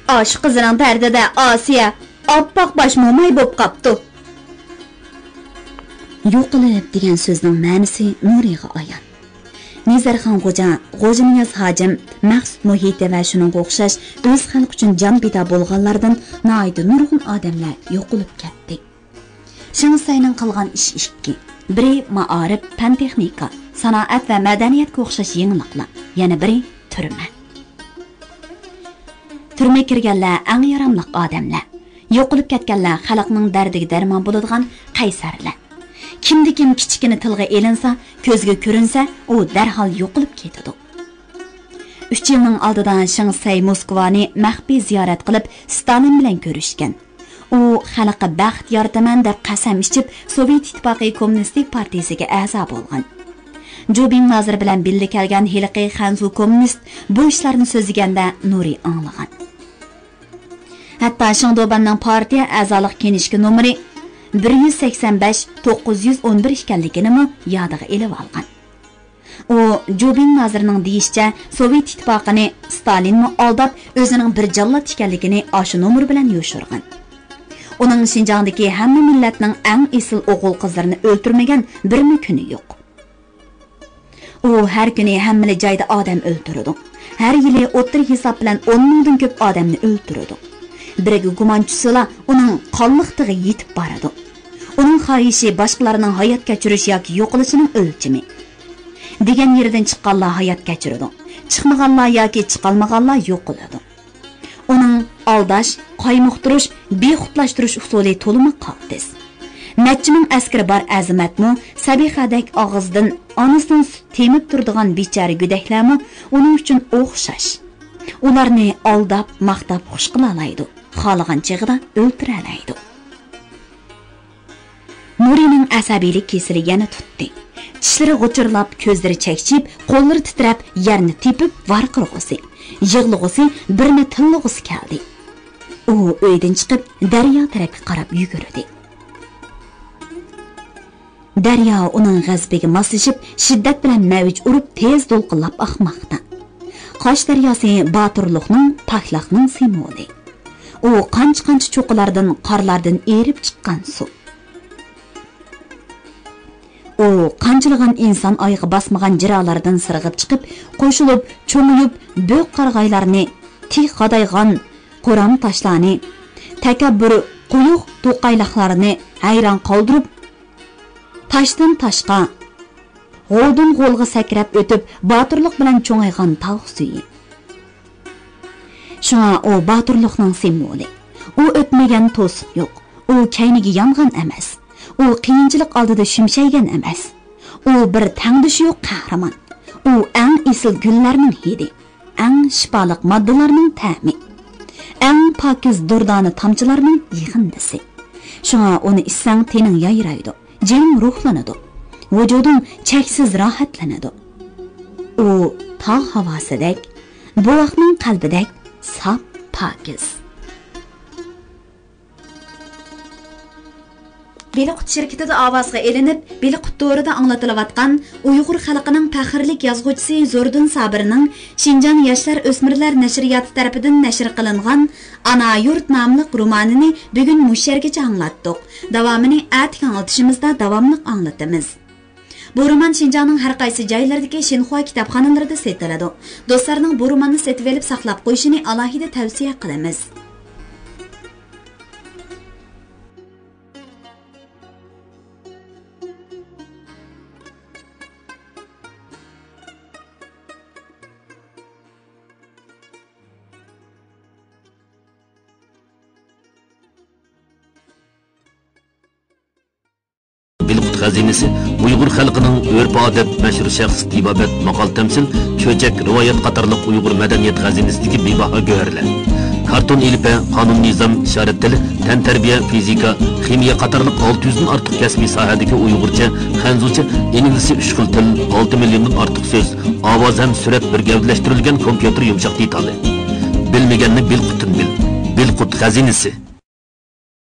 ئاشۇ قىزنىڭ دەردىدە ئاسىيە ئاپئاق باش موماي بوپ قاپتۇ. يوقىلىپ دېگەن سۆزنىڭ مەنىسى نۇرىغا ئايان. نىزارخان غوجا، غوجىنىياز ھاجىم، مەخسۇت مۇھىتى ۋە شۇنىڭغا ئوخشاش ئۆز خەلقى ئۈچۈن جان پىدا بولغانلاردىن ناھايىتى نۇرغۇن ئادەملەر يوقىلىپ كەتتى. شېڭ سەينىڭ قىلغان ئىشى ئىككى. بىرى مائارىپ، پەن-تېخنىكا، سانائەت ۋە مەدەنىيەتكە ئوخشاش يېڭىلىقلار، يەنە بىرى تۈرمە. تۈرمىگە كىرگەنلەر ئەڭ ياراملىق ئادەملەر. يوقىلىپ كەتكەنلەر خەلقنىڭ دەردىگە دەرمان بولىدىغان قەيسەرلەر. كىمدە كىم كىچىككىنە تىلغا ئېلىنسا، كۆزگە كۆرۈنسە، ئۇ دەرھال يوقىلىپ كېتىدۇ. ئۈچ يىلنىڭ ئالدىدا شېڭ سەي موسكۋانى مەخپىي زىيارەت قىلىپ، ستالىن بىلەن كۆرۈشكەن. ئۇ خەلققە بەخت يارىتىمەن دەپ قەسەم ئىچىپ، سوۋېت ئىتتىپاقى كوممۇنىستىك پارتىيىسىگە ئەزا بولغان. جۇبىڭ نازىر بىلەن بىللە كەلگەن ھېلىقى خەنزۇ كوممۇنىست بۇ ئىشلارنى سۆزلىگەندە نۇرى ئاڭلىغان. ھەتتا شېڭدۇبەننىڭ پارتىيە ئەزالىق كىنىشكا نومۇرى بىر يۈز سەكسەن بەش، توققۇز يۈز ئون بىر ئىكەنلىكىنىمۇ يادىغا ئېلىۋالغان. ئۇ جۇبىڭ نازىرنىڭ دېيىشىچە، سوۋېت ئىتتىپاقىنى ستالىنمۇ ئالداپ، ئۆزىنىڭ بىر جاللات ئىكەنلىكىنى ئاشۇ نومۇر بىلەن يوشۇرغان. ئۇنىڭ شىنجاڭدىكى ھەممە مىللەتنىڭ ئەڭ ئېسىل ئوغۇل-قىزلىرىنى ئۆلتۈرمىگەن بىرمۇ كۈنى يوق. ئۇ ھەر كۈنى ھەممىلا جايدا ئادەم ئۆلتۈرىدۇ. ھەر يىلى ئوتتۇرا ھېساب بىلەن ئون مىڭدىن كۆپ ئادەمنى ئۆلتۈرىدۇ. بىرىگە گۇمان چۈشسىلا، ئۇنىڭ قانلىقتىغى يېتىپ بارىدۇ. ئۇنىڭ خاھىشى باشقىلارنىڭ ھايات كەچۈرۈش ياكى يوقىلىشىنىڭ ئۆلچىمى. دېگەن يېرىدىن چىققانلار ھايات كەچۈرىدۇ. چىقمىغانلار ياكى چىقالمىغانلار يوقىلىدۇ. ئۇنىڭ ئالداش، قايمۇقتۇرۇش، بىخۇدلاشتۇرۇش ئۇسۇلى تولىمۇ قالتىس. نەچچە مىڭ ئەسكىرى بار ئەزىمەتمۇ سەبىخەدەك ئاغزىدىن ئانىسىدىن سۈت تېمىپ تۇرىدىغان بىچارە گۆدەكلەرمۇ ئۇنىڭ ئۈچۈن ئوخشاش. ئۇلارنى ئالداپ، ماختاپ خۇش قىلالايدۇ، خالىغان چېغىدا ئۆلتۈرەلەيدۇ. نۇرىنىڭ ئەسەبىيلىك كېسىلى يەنە تۇتتى. چىشلىرى غۇچۇرلاپ، كۆزلىرى چەكچىيىپ، قوللىرى تىترەپ، يەرنى تېپىپ ۋارقىرىغۇسى، يىغلىغۇسى، بىرنى تىللىغۇسى كەلدى. ئۇ ئۆيدىن چىقىپ، دەريا تەرەپكە قاراپ يۈگۈردى. دەريا ئۇنىڭ غەزىپىگە ماسلىشىپ، شىددەت بىلەن مەۋج ئۇرۇپ، تېز دولقۇنلاپ ئاقماقتا. قاش دەرياسى باتۇرلۇقنىڭ، پاكلىقنىڭ سىمۋولى. ئۇ قانچە-قانچە چوققىلاردىن، قارلاردىن ئېرىپ چىققان سۇ. ئۇ قانچىلىغان ئىنسان ئايىغى باسمىغان جىرالاردىن سىرغىپ چىقىپ، قوشۇلۇپ، چوڭىيىپ، بۆك قارىغايلارنى، تىك غادايغان قورام تاشلارنى، تەكەببۇر قويۇق توقايلىقلارنى ھەيران قالدۇرۇپ، تاشتىن تاشقا، غولدىن غولغا سەكرەپ ئۆتۈپ، باتۇرلۇق بىلەن چوڭايغان تاغ سۈيى. شۇڭا ئۇ باتۇرلۇقنىڭ سىمۋولى. ئۇ ئۆتمىگەن توسۇق يوق. ئۇ كەينىگە يانغان ئەمەس. ئۇ قىيىنچىلىق ئالدىدا شۈمشەيگەن ئەمەس. ئۇ بىر تەڭدىشى يوق قەھرىمان. ئۇ ئەڭ ئېسىل گۈللەرنىڭ ھىدى، ئەڭ شىپالىق ماددىلارنىڭ تەمى، ئەڭ پاكىز دۇردانە تامچىلارنىڭ يىغىندىسى. شۇڭا ئۇنى ئىچسەڭ تېنىڭ يايرايدۇ، جېنىڭ روھلىنىدۇ، ۋۇجۇدۇڭ چەكسىز راھەتلىنىدۇ. ئۇ تاغ ھاۋاسىدەك، بوۋاقنىڭ قەلبىدەك ساپ، پاكىز. بېلىققۇت شىركىتىدە ئاۋازغا ئېلىنىپ، بېلىققۇت تورىدا ئاڭلىتىلىۋاتقان ئۇيغۇر خەلقىنىڭ پەخىرلىك يازغۇچىسى زوردۇن سابىرنىڭ شىنجاڭ ياشلار ئۆسمۈرلەر نەشرىياتى تەرىپىدىن نەشر قىلىنغان ئانا يۇرت ناملىق رومانىنى بۈگۈن مۇشۇ يەرگىچە ئاڭلاتتۇق. داۋامىنى ئەتىكى ئاڭلىتىشىمىزدا داۋاملىق ئاڭلىتىمىز. بۇ رومان شىنجاڭنىڭ ھەر قايسى جايلىرىدىكى شىنخۇا كىتابخانىلىرىدا سېتىلىدۇ. دوستلارنىڭ بۇ روماننى سېتىۋېلىپ ساقلاپ قويۇشىنى ئالاھىدە تەۋسىيە قىلىمىز. بېلىققۇت خەزىنىسى، ئۇيغۇر خەلقىنىڭ ئۆرپ-ئادەت، مەشھۇر شەخس، تېبابەت، ماقال-تەمسىل، چۆچەك، رىۋايەت قاتارلىق ئۇيغۇر مەدەنىيەت خەزىنىسىدىكى بىباھا گۆھەرلەر. كارتون ئېلىپە، قانۇن-نىزام، ئىشارەت تىلى، تەنتەربىيە، فىزىكا، خىمىيە قاتارلىق ئالتە يۈزدىن ئارتۇق كەسپىي ساھەدىكى ئۇيغۇرچە، خەنزۇچە، ئىنگلىزچە ئۈچ خىل تىل، ئالتە مىليوندىن ئارتۇق سۆز، ئاۋاز ھەم سۈرەت بىر گەۋدىلەشتۈرۈلگەن كومپيۇتېر يۇمشاق دېتالى. بىلمىگەننى بىلقۇتتىن بىل. بىلقۇت خەزىنىسى.